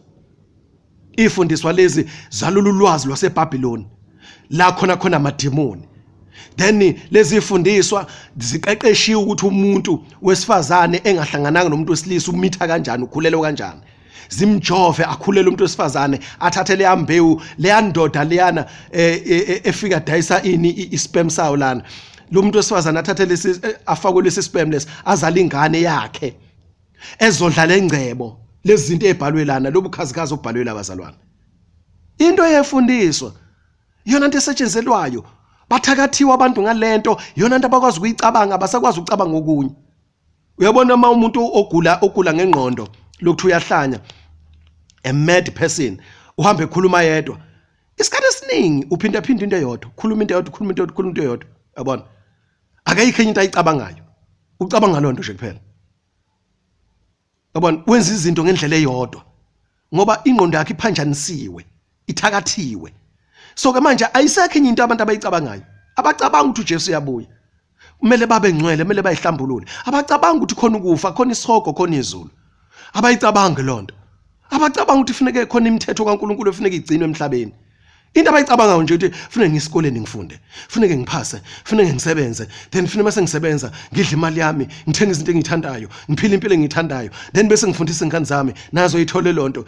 Ifundiswa lezi zalolu lwazi lwaseBhabhiloni la khona khona amadimoni. Then lezi fundiswa ziqeqeshiwe ukuthi umuntu wesifazane engahlangananga nomuntu wesilisa umitha kanjani, ukhulelwe kanjani. Zimjove akhulele umuntu wesifazane, athathe leya mbewu, leya ndoda leyana efika dayisa ini isperm sayo lana. Lo muntu wesifazane athathe lesi, afakwe lesi sperm lesi, azale ingane yakhe ezodla lengcebo. Lezi zinto ezibhalwe lana, lobu khazikhazi obhalwe la bazalwane, into eyefundiswa iyona into esetshenzelwayo. Bathakathiwe abantu ngalento, iyona into abakwazi ukuyicabanga, abasakwazi ukucabanga okunye. Uyabona uma umuntu ogula ngengqondo lokuthiwa uyahlanya, a mad person, uhamba ekhuluma yedwa. Isikhathi esiningi uphinda phinda into eyodwa, khuluma into eyodwa, khuluma into eyodwa, khuluma into eyodwa. Uyabona, akayikho enye into ayicabangayo, ucabanga loo nto nje kuphela. Yabona, wenza izinto ngendlela eyodwa ngoba ingqondo yakhe iphanjanisiwe, ithakathiwe. So ke manje ayisekho enye into abantu abayicabangayo. Abacabanga ukuthi uJesu uyabuya, kumele babe ngcwele, kumele bayihlambulule. Abacabanga ukuthi khona ukufa, khona isihogo, khona izulu. Abayicabangi lonto. Abacabanga ukuthi kufuneke khona imithetho kaNkuluNkulu efuneka igcinwe emhlabeni. Into abayicabangayo nje ukuthi kufuneka ngisikoleni ngifunde, kufuneke ngiphase, kufuneke ngisebenze, then kufuneka mase ngisebenza ngidle imali yami, ngithenge izinto engiyithandayo, ngiphile impilo engiyithandayo, then bese ngifundisa ingane zami nazo ithole lonto.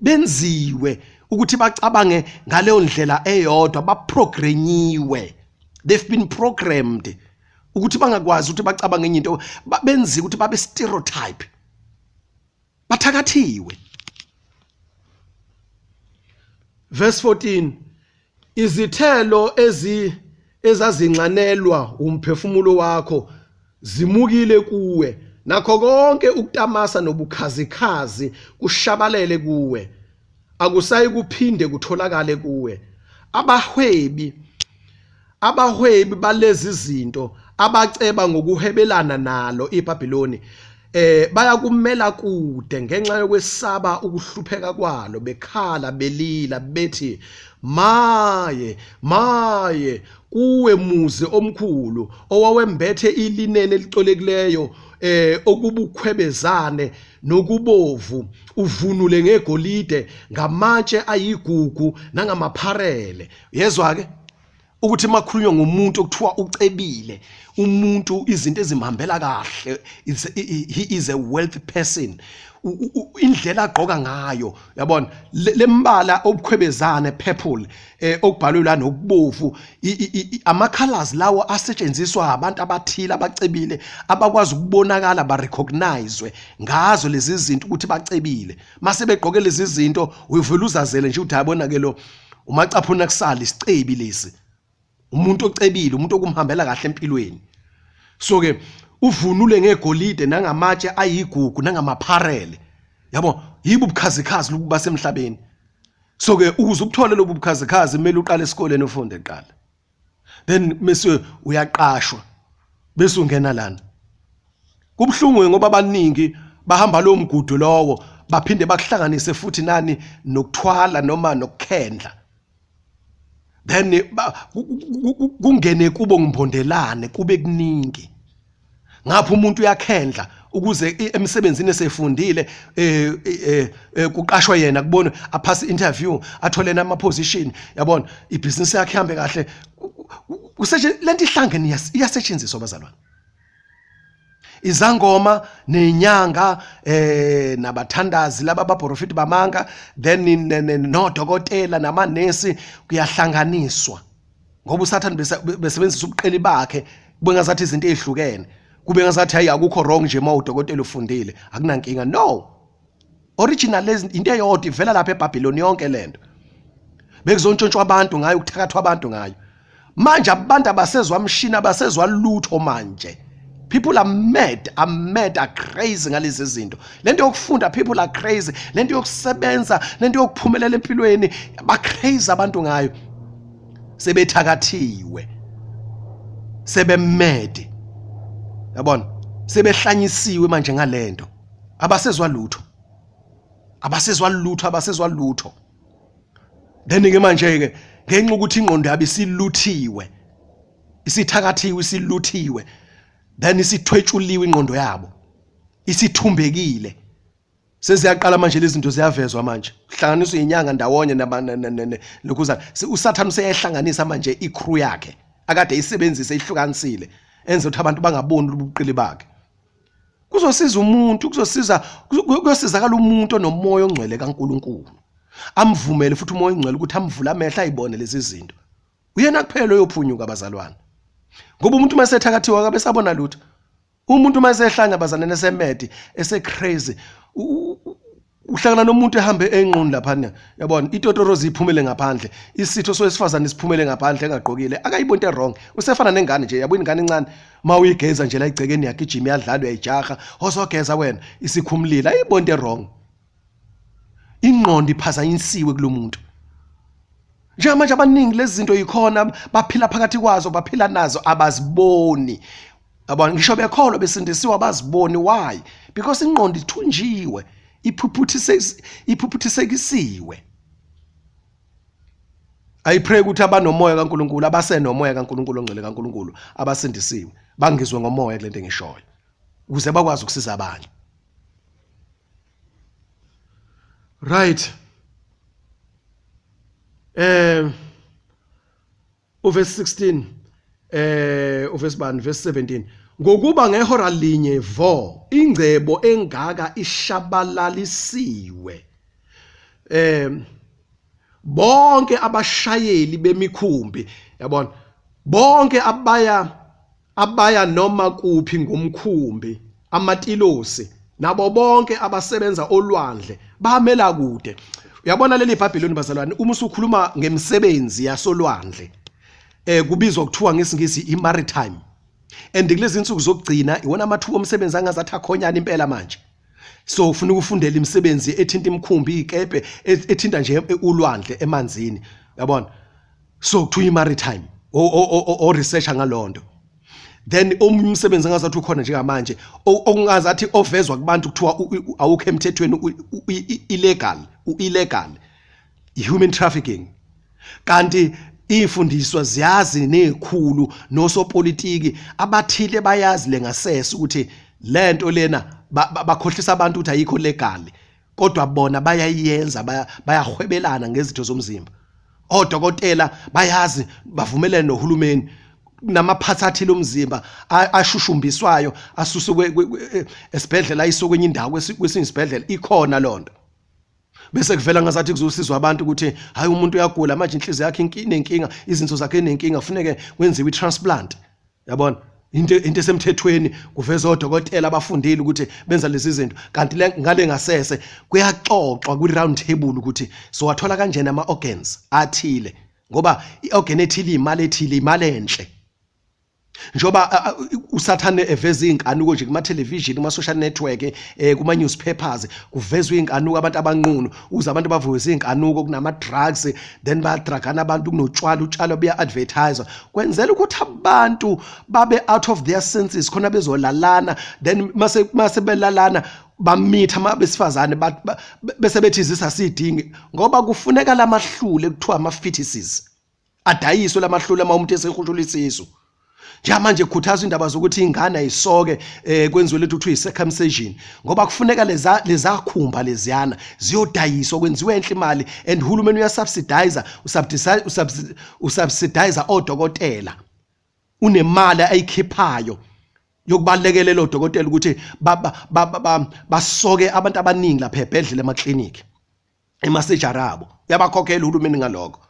Benziwe ukuthi bacabange ngaleyo ndlela eyodwa, baprogrammiwe. They've been programmed ukuthi bangakwazi ukuthi bacabange enye into, benziwe ukuthi babe stereotype, bathakathiwe. Verse 14, izithelo ezazinxanelwa umphefumulo wakho zimukile kuwe, nakho konke ukutamasa nobukhazikhazi kushabalele kuwe, akusayi kuphinde kutholakale kuwe. Abahwebi balezi zinto abaceba ngokuhwebelana nalo iBhabhiloni, Bayakumela kude ngenxa yokwesaba ukuhlupheka kwalo, bekhala belila bethi, maye, maye kuwe muzi omkhulu owawembethe ilineni elicolekileyo, okubukhwebezane nokubovu, uvunule ngegolide, ngamatshe ayigugu nangamapharele. Yezwa ke ukuthi makhulunywa ngomuntu okuthiwa ucebile, umuntu izinto ezimhambela kahle, he is a wealth person. Indlela agqoka ngayo, yabona lembala obukhwebezane purple, okubhalwe la nokubovu, ama colors lawo asetshenziswa abantu abathile abacebile abakwazi ukubonakala ba recognizewe ngazo lezi zinto ukuthi bacebile. Mase begqoke lezi zinto uyivela uzazele nje ukuthi ayabona ke lo umacaphuna kusala isicebi lesi, umuntu ocebile, umuntu okumhambela kahle empilweni. So ke uvunule ngegolide nangamatshe ayigugu nangamapharele, yabo, yibo ubukhazikhazi lobu basemhlabeni. So ke ukuze ubuthole lobu bukhazikhazi kumele uqale esikoleni ufunde kuqala, then bese uyaqashwa, bese ungena lana. Kubuhlungu ngoba abaningi bahamba lo mgudu lowo, baphinde bakuhlanganise futhi nani nokuthwala noma nokukhendla, then kungene kubo ngimbondelane kube kuningi. Ngapha umuntu uyakhendla ukuze emsebenzini esefundile, kuqashwe yena, kubonwe, aphase interview, athole nama position, yabona, ibhizinisi yakhe ihambe kahle. Kuseje lento ihlangene, iyasetshenziswa bazalwane, izangoma nenyanga, nabathandazi laba abaprofiti bamanga, then nodokotela namanesi, kuyahlanganiswa ngoba uSathane besebenzisa ubuqili bakhe, kube ngazathi izinto ezihlukene, kube ngazathi hayi, akukho wrong nje uma udokotela ufundile, akunankinga. No, original lezi into eyodwa ivela lapha eBabylon yonke lento, bekuzontshontshwa abantu ngayo, ukuthakathwa abantu ngayo. Manje abantu abasezwa mshini, abasezwa lutho manje. People are mad, are mad, are crazy ngalezi zinto. Lento yokufunda, people are crazy. Lento yokusebenza, lento yokuphumelela empilweni, ba crazy abantu ngayo. Sebethakathiwe, sebemad, yabona, sebehlanyisiwe manje ngalento. Abasezwa lutho, abasezwa lutho, abasezwa lutho. Then ke manje ke ngenxa ukuthi ingqondo yabo isiluthiwe, isithakathiwe, isiluthiwe, then isithwetshuliwe ingqondo yabo, isithumbekile, seziyaqala manje lezi zinto ziyavezwa manje, kuhlanganiswa inyanga ndawonye lokhuza. USathane useyahlanganisa manje icrew yakhe akade isebenzise, ihlukanisile, enze ukuthi abantu bangaboni ubuqili bakhe. Kuzosiza umuntu, kuzosiza, kuyosizakala umuntu onomoya ongcwele kaNkuluNkulu, amvumele futhi umoya ongcwele ukuthi amvule amehlo ayibone lezi zinto. Uyena kuphela oyophunyuka bazalwane, ngoba umuntu uma esethakathiwe akabe esabona lutho. Umuntu uma esehlanya bazalwane, esemad, ese-crazy, uhlangana nomuntu ehambe enqunu laphana, yabona, itotorozi iphumele ngaphandle, isitho sowesifazane siphumele ngaphandle, engagqokile, akayiboni into wrong, usefana nengane nje, yabo, ingane encane uma uyigeza nje la igcekeni yagijima, iyadlala, uyayijaha, osogeza wena, isikhumulile, ayiboni into wrong. Ingqondo iphazanyisiwe kulomuntu. Njengamanje abaningi lezi zinto yikhona baphila phakathi kwazo, baphila nazo, abaziboni. Yabona, ngisho bekholwa, besindisiwe, abaziboni. Why? Because ingqondo ithunjiwe, iphuphuthisekisiwe. I pray ukuthi abanomoya kaNkuluNkulu, abasenomoya kaNkuluNkulu ongcwele kaNkuluNkulu, abasindisiwe, bangizwe ngomoya kulento engishoyo ukuze bakwazi ukusiza abanye. Right, uverse 16, uverse bani, verse 17: ngokuba ngehora linye vo ingcebo engaka ishabalalisiwe. Bonke abashayeli bemikhumbi, yabona, bonke abaya noma kuphi ngomkhumbi, amatilosi nabo bonke abasebenza olwandle bamela kude. Uyabona leli Bhabhiloni bazalwane, uma usukhuluma ngemisebenzi yasolwandle, kubizwa kuthiwa ngesiNgisi i-maritime, and kulezi insuku zokugcina iwona amathuba omsebenzi angazathi akhonyana impela manje. So ufuna ukufundela imisebenzi ethinta imikhumbi, ikebe, ethinta nje ulwandle, emanzini, yabona. So kuthiwa i-maritime, o researcher ngalonto. Then omunye umsebenzi engazathi ukhona njengamanje okungazathi ovezwa kubantu kuthiwa awukho emthethweni, illegal, u-illegal, human trafficking. Kanti ifundiswa ziyazi nezikhulu nosopolitiki abathile bayazi lengasese ukuthi lento lena bakhohlisa abantu ukuthi ayikho legal, kodwa bona bayayenza, bayahwebelana ngezitho zomzimba. Odokotela bayazi, bavumelene nohulumeni namaphathi athile omzimba ashushumbiswayo asuswe esibhedlela ayiswe kwenye indawo, kwesinye isibhedlela, ikhona lonto. Bese kuvela ngazathi kuzosizwa abantu ukuthi hayi umuntu uyagula manje, inhliziyo yakhe inenkinga, izinso zakhe inenkinga, kufuneke kwenziwe i-transplant. Yabona, into esemthethweni, kuveza odokotela abafundile ukuthi benza lezi zinto, kanti ngale ngasese kuyaxoxwa kwi-round table ukuthi sowathola kanjani ama-organs athile, ngoba i-organ ethile imali ethile, imali enhle. Njengoba uSathane eveza izinkanuko nje kuma television, kuma social network, kuma newspapers, kuvezwa izinkanuko abantu abanqunu, uze abantu bavuke izinkanuko, kunama drugs, then bayadragana abantu, kunotshwala, utshwala buya advertise, kwenzela ukuthi abantu babe out of their senses, khona bezolalana, then mase belalana bamitha abesifazane, bese bethi izisasidingi, ngoba kufuneka lamahlule kuthiwa ama fetuses adayiswe lamahlule uma umuntu esehushula isisu. Njengamanje kukhuthazwa indaba zokuthi ingane ayisoke, kwenziwe lethu kuthiwa i-circumcision, ngoba kufuneka lezakhumba leziyana ziyodayiswa, kwenziwe enhle imali, and uhulumeni uyasubsidize, usubsidize odokotela, unemali ayikhiphayo yokubalekelela odokotela ukuthi basoke abantu abaningi lapha ebhedlela, emakliniki, emasejari abo, uyabakhokhela uhulumeni ngalokho.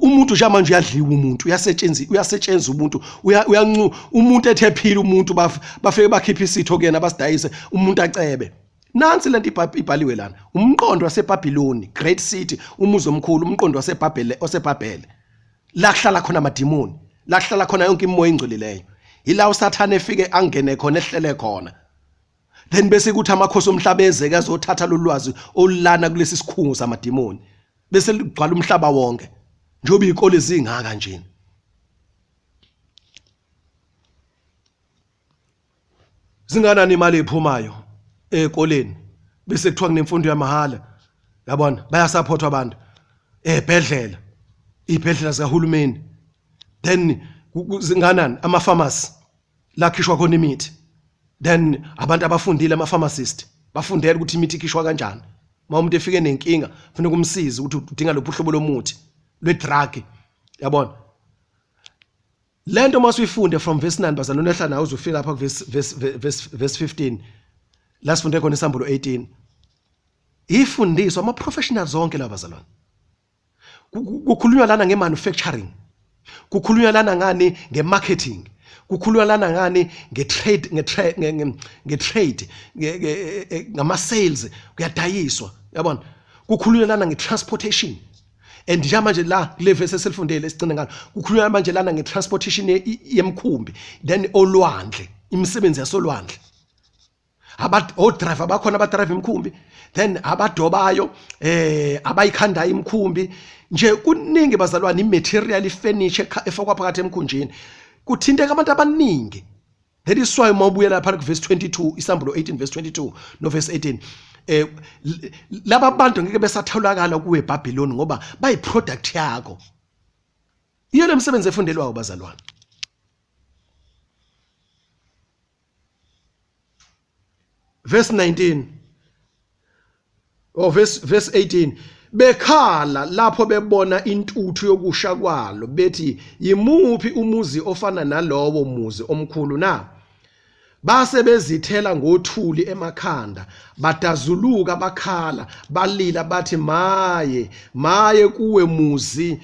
Umuntu njengamanje uyadliwa, umuntu uyasetshenzi, uyasetshenza umuntu, uyancu umuntu ethe phila umuntu, bafike bakhipha isitho kuyena basidayise, umuntu acebe. Nansi lento ibhaliwe lana, umqondo waseBabiloni, great city, umuzi omkhulu, umqondo waseBabele, oseBabele, la kuhlala khona amadimoni, la kuhlala khona yonke imimoya engcolileyo, ila uSathane efike angene khona, ehlele khona. Then bese kuthi amakhosi omhlaba ezeke azothatha lolu lwazi olulana kulesi sikhungo samadimoni, bese ligcwala umhlaba wonke, njengoba izikole zingaka nje. Zinganani imali ephumayo ezikoleni, bese kuthiwa kunemfundo yamahhala, yabona, bayasupportwa abantu ezibhedlela, izibhedlela zikahulumeni. Then zinganani ama-pharmacy la khishwa khona imithi, then abantu abafundile ama-pharmacist bafundela ukuthi imithi ikhishwa kanjani, uma umuntu efike nenkinga kufuneka umsize ukuthi udinga lophu uhlobo lomuthi lwe-drug, yabona. Lento uma usuyifunde from verse 9 bazalwane, unehla nawe uzofika lapha verse 15 la sifunde khona isambulo 18, ifundiswa ama professionals zonke laba bazalwane. Kukhulunywa lana nge-manufacturing, kukhulunywa lana ngani nge-marketing, kukhulunywa lana ngani nge-trade, nge-trade, ngama-sales, kuyadayiswa, yabona. Kukhulunywa lana nge-transportation, and njengamanje la kule verse esilifundele esigcina ngalo, kukhulunywa manje lana nge-transportation yemkhumbi, then olwandle, imisebenzi yasolwandle, o-driver bakhona abadrive imikhumbi, then abadobayo, abayikhandayo imikhumbi nje, kuningi bazalwane, i-material, i-furniture efakwa phakathi emkhunjini, kuthinteka abantu abaningi. That is why uma ubuyela lapha ku verse 22, isambulo 18 verse 22 no verse 18, laba bantu ngeke besatholakala kuwe eBhabhiloni, ngoba bayi product yakho. Iyo lemsebenzi efundelwayo bazalwane. Verse 19 or verse 18, bekhala lapho bebona intuthu yokusha kwalo, bethi yimuphi umuzi ofana nalowo muzi omkhulu na? Base bezithela ngothuli emakhanda, badazuluka, bakhala, balila, bathi maye, maye kuwe muzi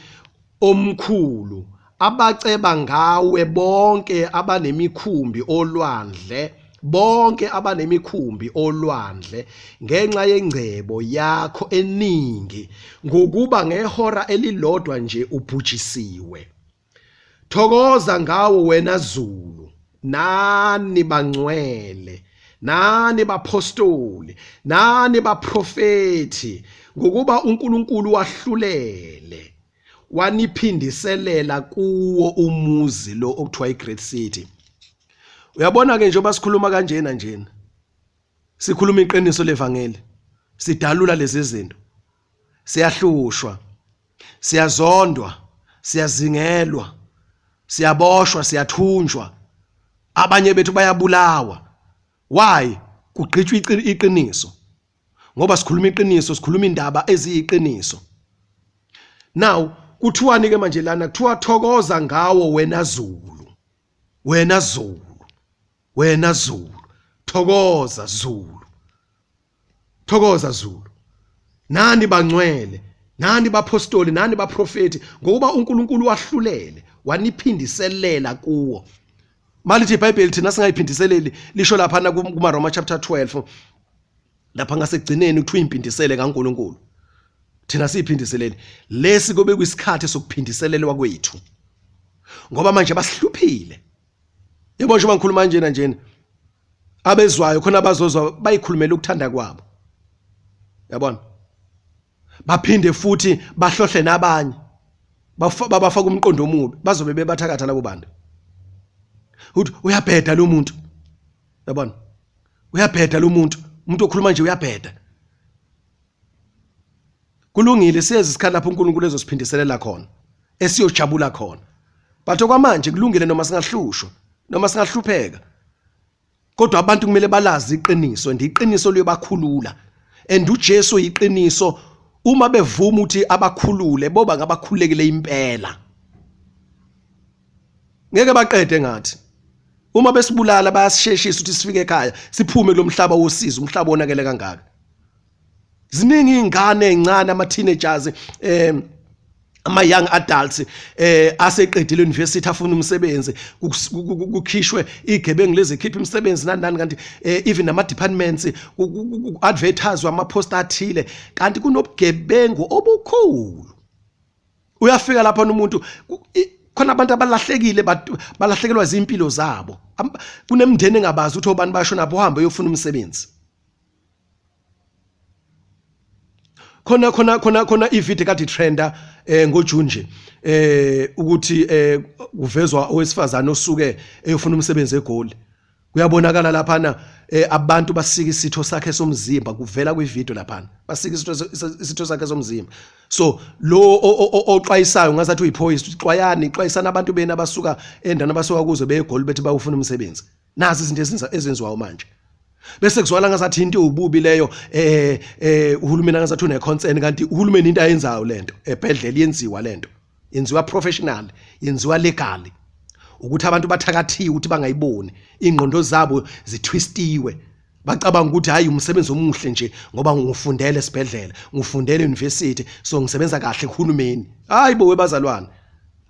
omkhulu, abaceba ngawe bonke abanemikhumbi olwandle, bonke abanemikhumbi olwandle, ngenxa yengcebo yakho eningi, ngokuba ngehora elilodwa nje ubhujisiwe. Thokoza ngawo wena Zulu, nani bangcwele, nani bapostoli, nani baprofethi, ngokuba uNkulunkulu wahlulele. waniphindiselela kuwo umuzi lo okuthiwa iGreat City. Uyabona ke njengoba sikhuluma kanjena njena sikhuluma iqiniso levangeli, sidalula lezi zinto, siyahlushwa, siyazondwa, siyazingelwa, siyaboshwa, siyathunjwa, abanye bethu bayabulawa. Why? Kugqitshwa iqiniso, ngoba sikhuluma iqiniso, sikhuluma indaba eziyiqiniso. Now kuthiwani ke manje lana? Kuthiwa thokoza ngawo wena Zulu, wena Zulu, wena Zulu, thokoza Zulu, thokoza Zulu, nani bangcwele, nani bapostoli, nani baprofeti, ngokuba uNkulunkulu wahlulele waniphindiselela kuwo. Malithi iBhayibheli thina singayiphindiseleli, lisho lapha kuma Roma chapter 12 lapha ngasekugcineni kuthiwa impindisele kaNkulunkulu. Thina siyiphindiseleli, lesi kobe kuyisikhathi sokuphindiselelwa kwethu, ngoba manje basihluphile. Yebo, njengoba ngikhuluma njena njena, abezwayo khona abazozwa bayikhulumela ukuthanda kwabo, yabona, baphinde futhi bahlohle nabanye, babafaka umqondo omubi, bazobe bebathakatha labo bantu. Uthi uyabheda lo muntu, yabona, uyabheda lo muntu, umuntu okhuluma nje uyabheda. Kulungile, siyeza isikhathi lapho uNkulunkulu ezosiphindiselela khona, esiyojabula khona. But okwamanje kulungile, noma singahlushwa, noma singahlupheka, kodwa abantu kumele balazi iqiniso, and iqiniso liyobakhulula. And uJesu yiqiniso. Uma bevuma ukuthi abakhulule, boba ngabakhululekile impela. Ngeke baqede ngathi. Uma besibulala bayasisheshisa ukuthi sifike ekhaya, siphume kulomhlaba wosizo, umhlaba wonakele kangaka. Ziningi izingane ezincane, ama teenagers, ama young adults aseqedile university, afuna umsebenzi, kukhishwe igebengu lezi khipha imisebenzi nani nani, kanti even nama departments advertise ama post athile, kanti kunobugebengu obukhulu. Uyafika lapha umuntu, khona abantu abalahlekile, balahlekelwa izimpilo zabo, kunemndeni engabazi ukuthi obani basho nabo, uhambe uyofuna umsebenzi. Khona khona khona khona ivideo kade trenda ngoJune nje, ukuthi kuvezwa owesifazane osuke eyofuna umsebenzi eGoli. Kuyabonakala laphana abantu basika isitho sakhe somzimba, kuvela kwivideo laphana, basika isitho sakhe somzimba. So lo oxwayisayo ngazathi uyiphoyisa, uthi xwayani, xwayisana abantu beni abasuka endaweni abasuka kuzo beyeGoli bethi bayofuna umsebenzi. Nazi izinto ezenziwayo manje. Bese kuzwala ngazathi into ububi leyo, uhulumeni ngazathi une concern, kanti uhulumeni into ayenzayo lento ebhedlela yenziwa, lento yenziwa professional, yenziwa legally, ukuthi abantu bathakathiwe ukuthi bangayiboni, ingqondo zabo zitwistiwe, bacabanga ukuthi hayi, umsebenzi omuhle nje ngoba ngifundele esibhedlela, ngifundele university, so ngisebenza kahle kuhulumeni. Hayi bo, webazalwane,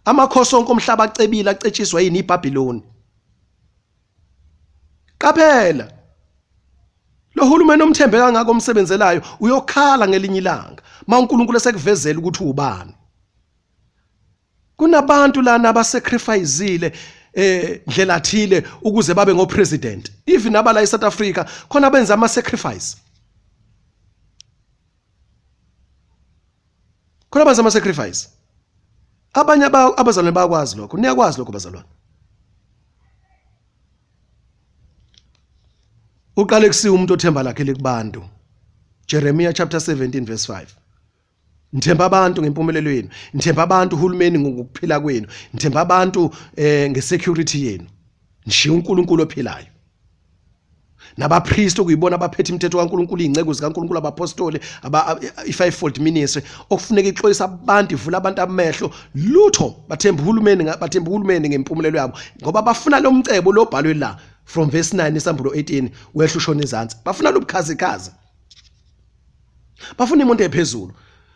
amakhosi onke omhlaba acebile acetshiswa yini? iBhabhiloni. Qaphela, lo hulumeni omthembe kangaka, omsebenzelayo, uyokhala ngelinye ilanga ma uNkulunkulu esekuvezela ukuthi ubani. Kunabantu lana abasacrificeile ndlela thile ukuze babe ngo president, even abala eSouth Africa khona benza ama sacrifice, khona benza ama sacrifice. Abanye abazalwane bayakwazi lokho, niyakwazi lokho bazalwane. Uqale kusiwa umuntu othemba lakhe likubantu. Jeremiah chapter 17 verse 5. Nithemba abantu ngempumelelo yenu, nithemba abantu uhulumeni ngokuphila kwenu, nithemba abantu ngesecurity yenu, nishiya uNkulunkulu ophilayo. Nabapriest okuyibona abaphethe imithetho kaNkulunkulu, izinceku zikaNkulunkulu, abapostoli, aba i-fivefold ministry okufuneka ixolisa abantu, ivula abantu amehlo, lutho, bathemba uhulumeni, bathemba uhulumeni ngempumelelo yabo, ngoba bafuna lo mcebo lobhalwe la from verse 9 isambulo 18 wehla ushona ezansi. Bafuna lobukhazikhazi, bafuna imoto ephezulu,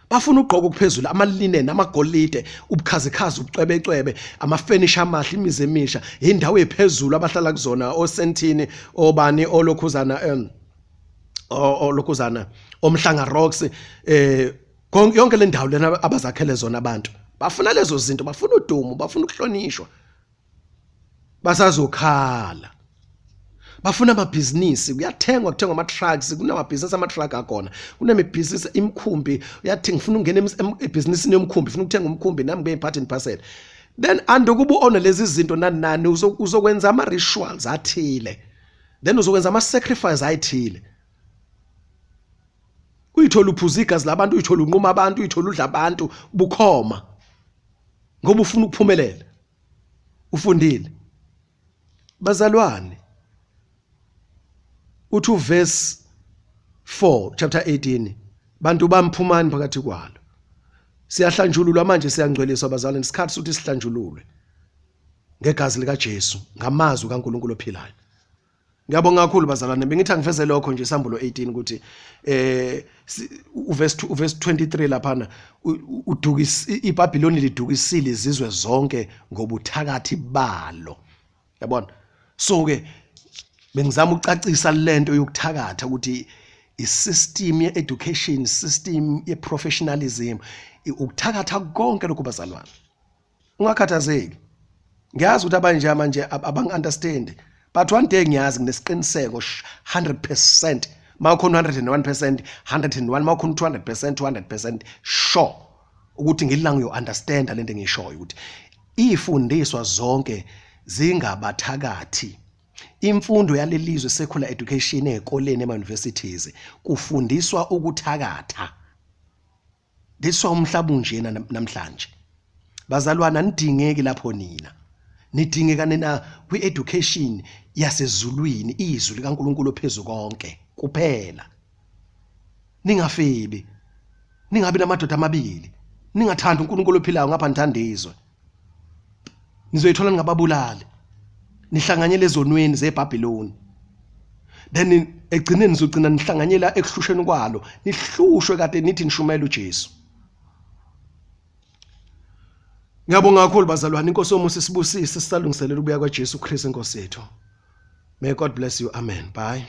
bafuna ugqoko okuphezulu, amalinen, amagolide, ubukhazikhazi, ubucwebecwebe, amafenisha amahle, imizi emisha, indawo ephezulu abahlala kuzona, osentini, obani, olokhuzana, olokhuzana omhlanga rocks, yonke le ndawo lena abazakhele zona abantu. Bafuna lezo zinto, bafuna udumo, bafuna ukuhlonishwa. Basazokhala. Bafuna amabhizinisi, kuyathengwa, kuthengwa ama-trucks, kunamabhizinisi ama-truck akhona, kunemibhizinisi imikhumbi, uyathi ngifuna ukungena ebhizinisini yomkhumbi, ngifuna ukuthenga umkhumbi nami ngibe part and parcel. Then andokuba u-one lezi zinto nani nani, uzokwenza ama-rituals athile, then uzokwenza ama-sacrifice ayithile, uyithola uphuza igazi labantu, uyithola unquma abantu, uyithola udla abantu bukhoma ngoba ufuna ukuphumelela, ufundile. Bazalwane, uthi uverse 4 chapter 18, bantu bamphumani phakathi kwalo. Siyahlanjululwa manje, siyangcweliswa bazalwane, isikhathi sokuthi sihlanjululwe ngegazi likaJesu, ngamazwi kaNkulunkulu ophilayo. Ngiyabonga kakhulu bazalwane, bengithi angiveze lokho nje, isambulo 18 ukuthi uverse 2, uverse 23 laphana, udukisa iBhabhiloni, lidukisile izizwe zonke ngobuthakathi balo, yabona. So ke bengizama ukucacisa lento yokuthakatha ukuthi i-system ye-education system, ye-professionalism, ukuthakatha konke lokhu. Bazalwane, ungakhathazeki, ngiyazi ukuthi abanye nje manje abangi-understand, but one day ngiyazi, nginesiqiniseko 100%, mawukhona 101%, 101, mawukhona 200%, 200% sure ukuthi ngilanga uyo-understanda lento engiyishoyo, ukuthi ifundiswa zonke zingabathakathi. Imfundo yalelizwe, secular education ezikoleni, ema-universities, kufundiswa ukuthakatha. That's why umhlaba unjena namhlanje. Bazalwana, nidingeki lapho nina, nidingeka nina kwi-education yasezulwini, izwi likaNkulunkulu phezulu konke kuphela. Ningafebi, ningabi namadoda amabili, ningathandi uNkulunkulu ophilayo ngapha nithanda izwe. Nizoyithola ningababulali, nihlanganyele ezonweni zeBhabhiloni, then egcineni nizogcina nihlanganyela ekuhlusheni kwalo, nihlushwe kade nithi nishumela uJesu. Ngiyabonga kakhulu bazalwane, inkosi yomusa isibusise sisalungiselela ukubuya kwaJesu Kristu inkosi yethu. May God bless you. Amen. Bye.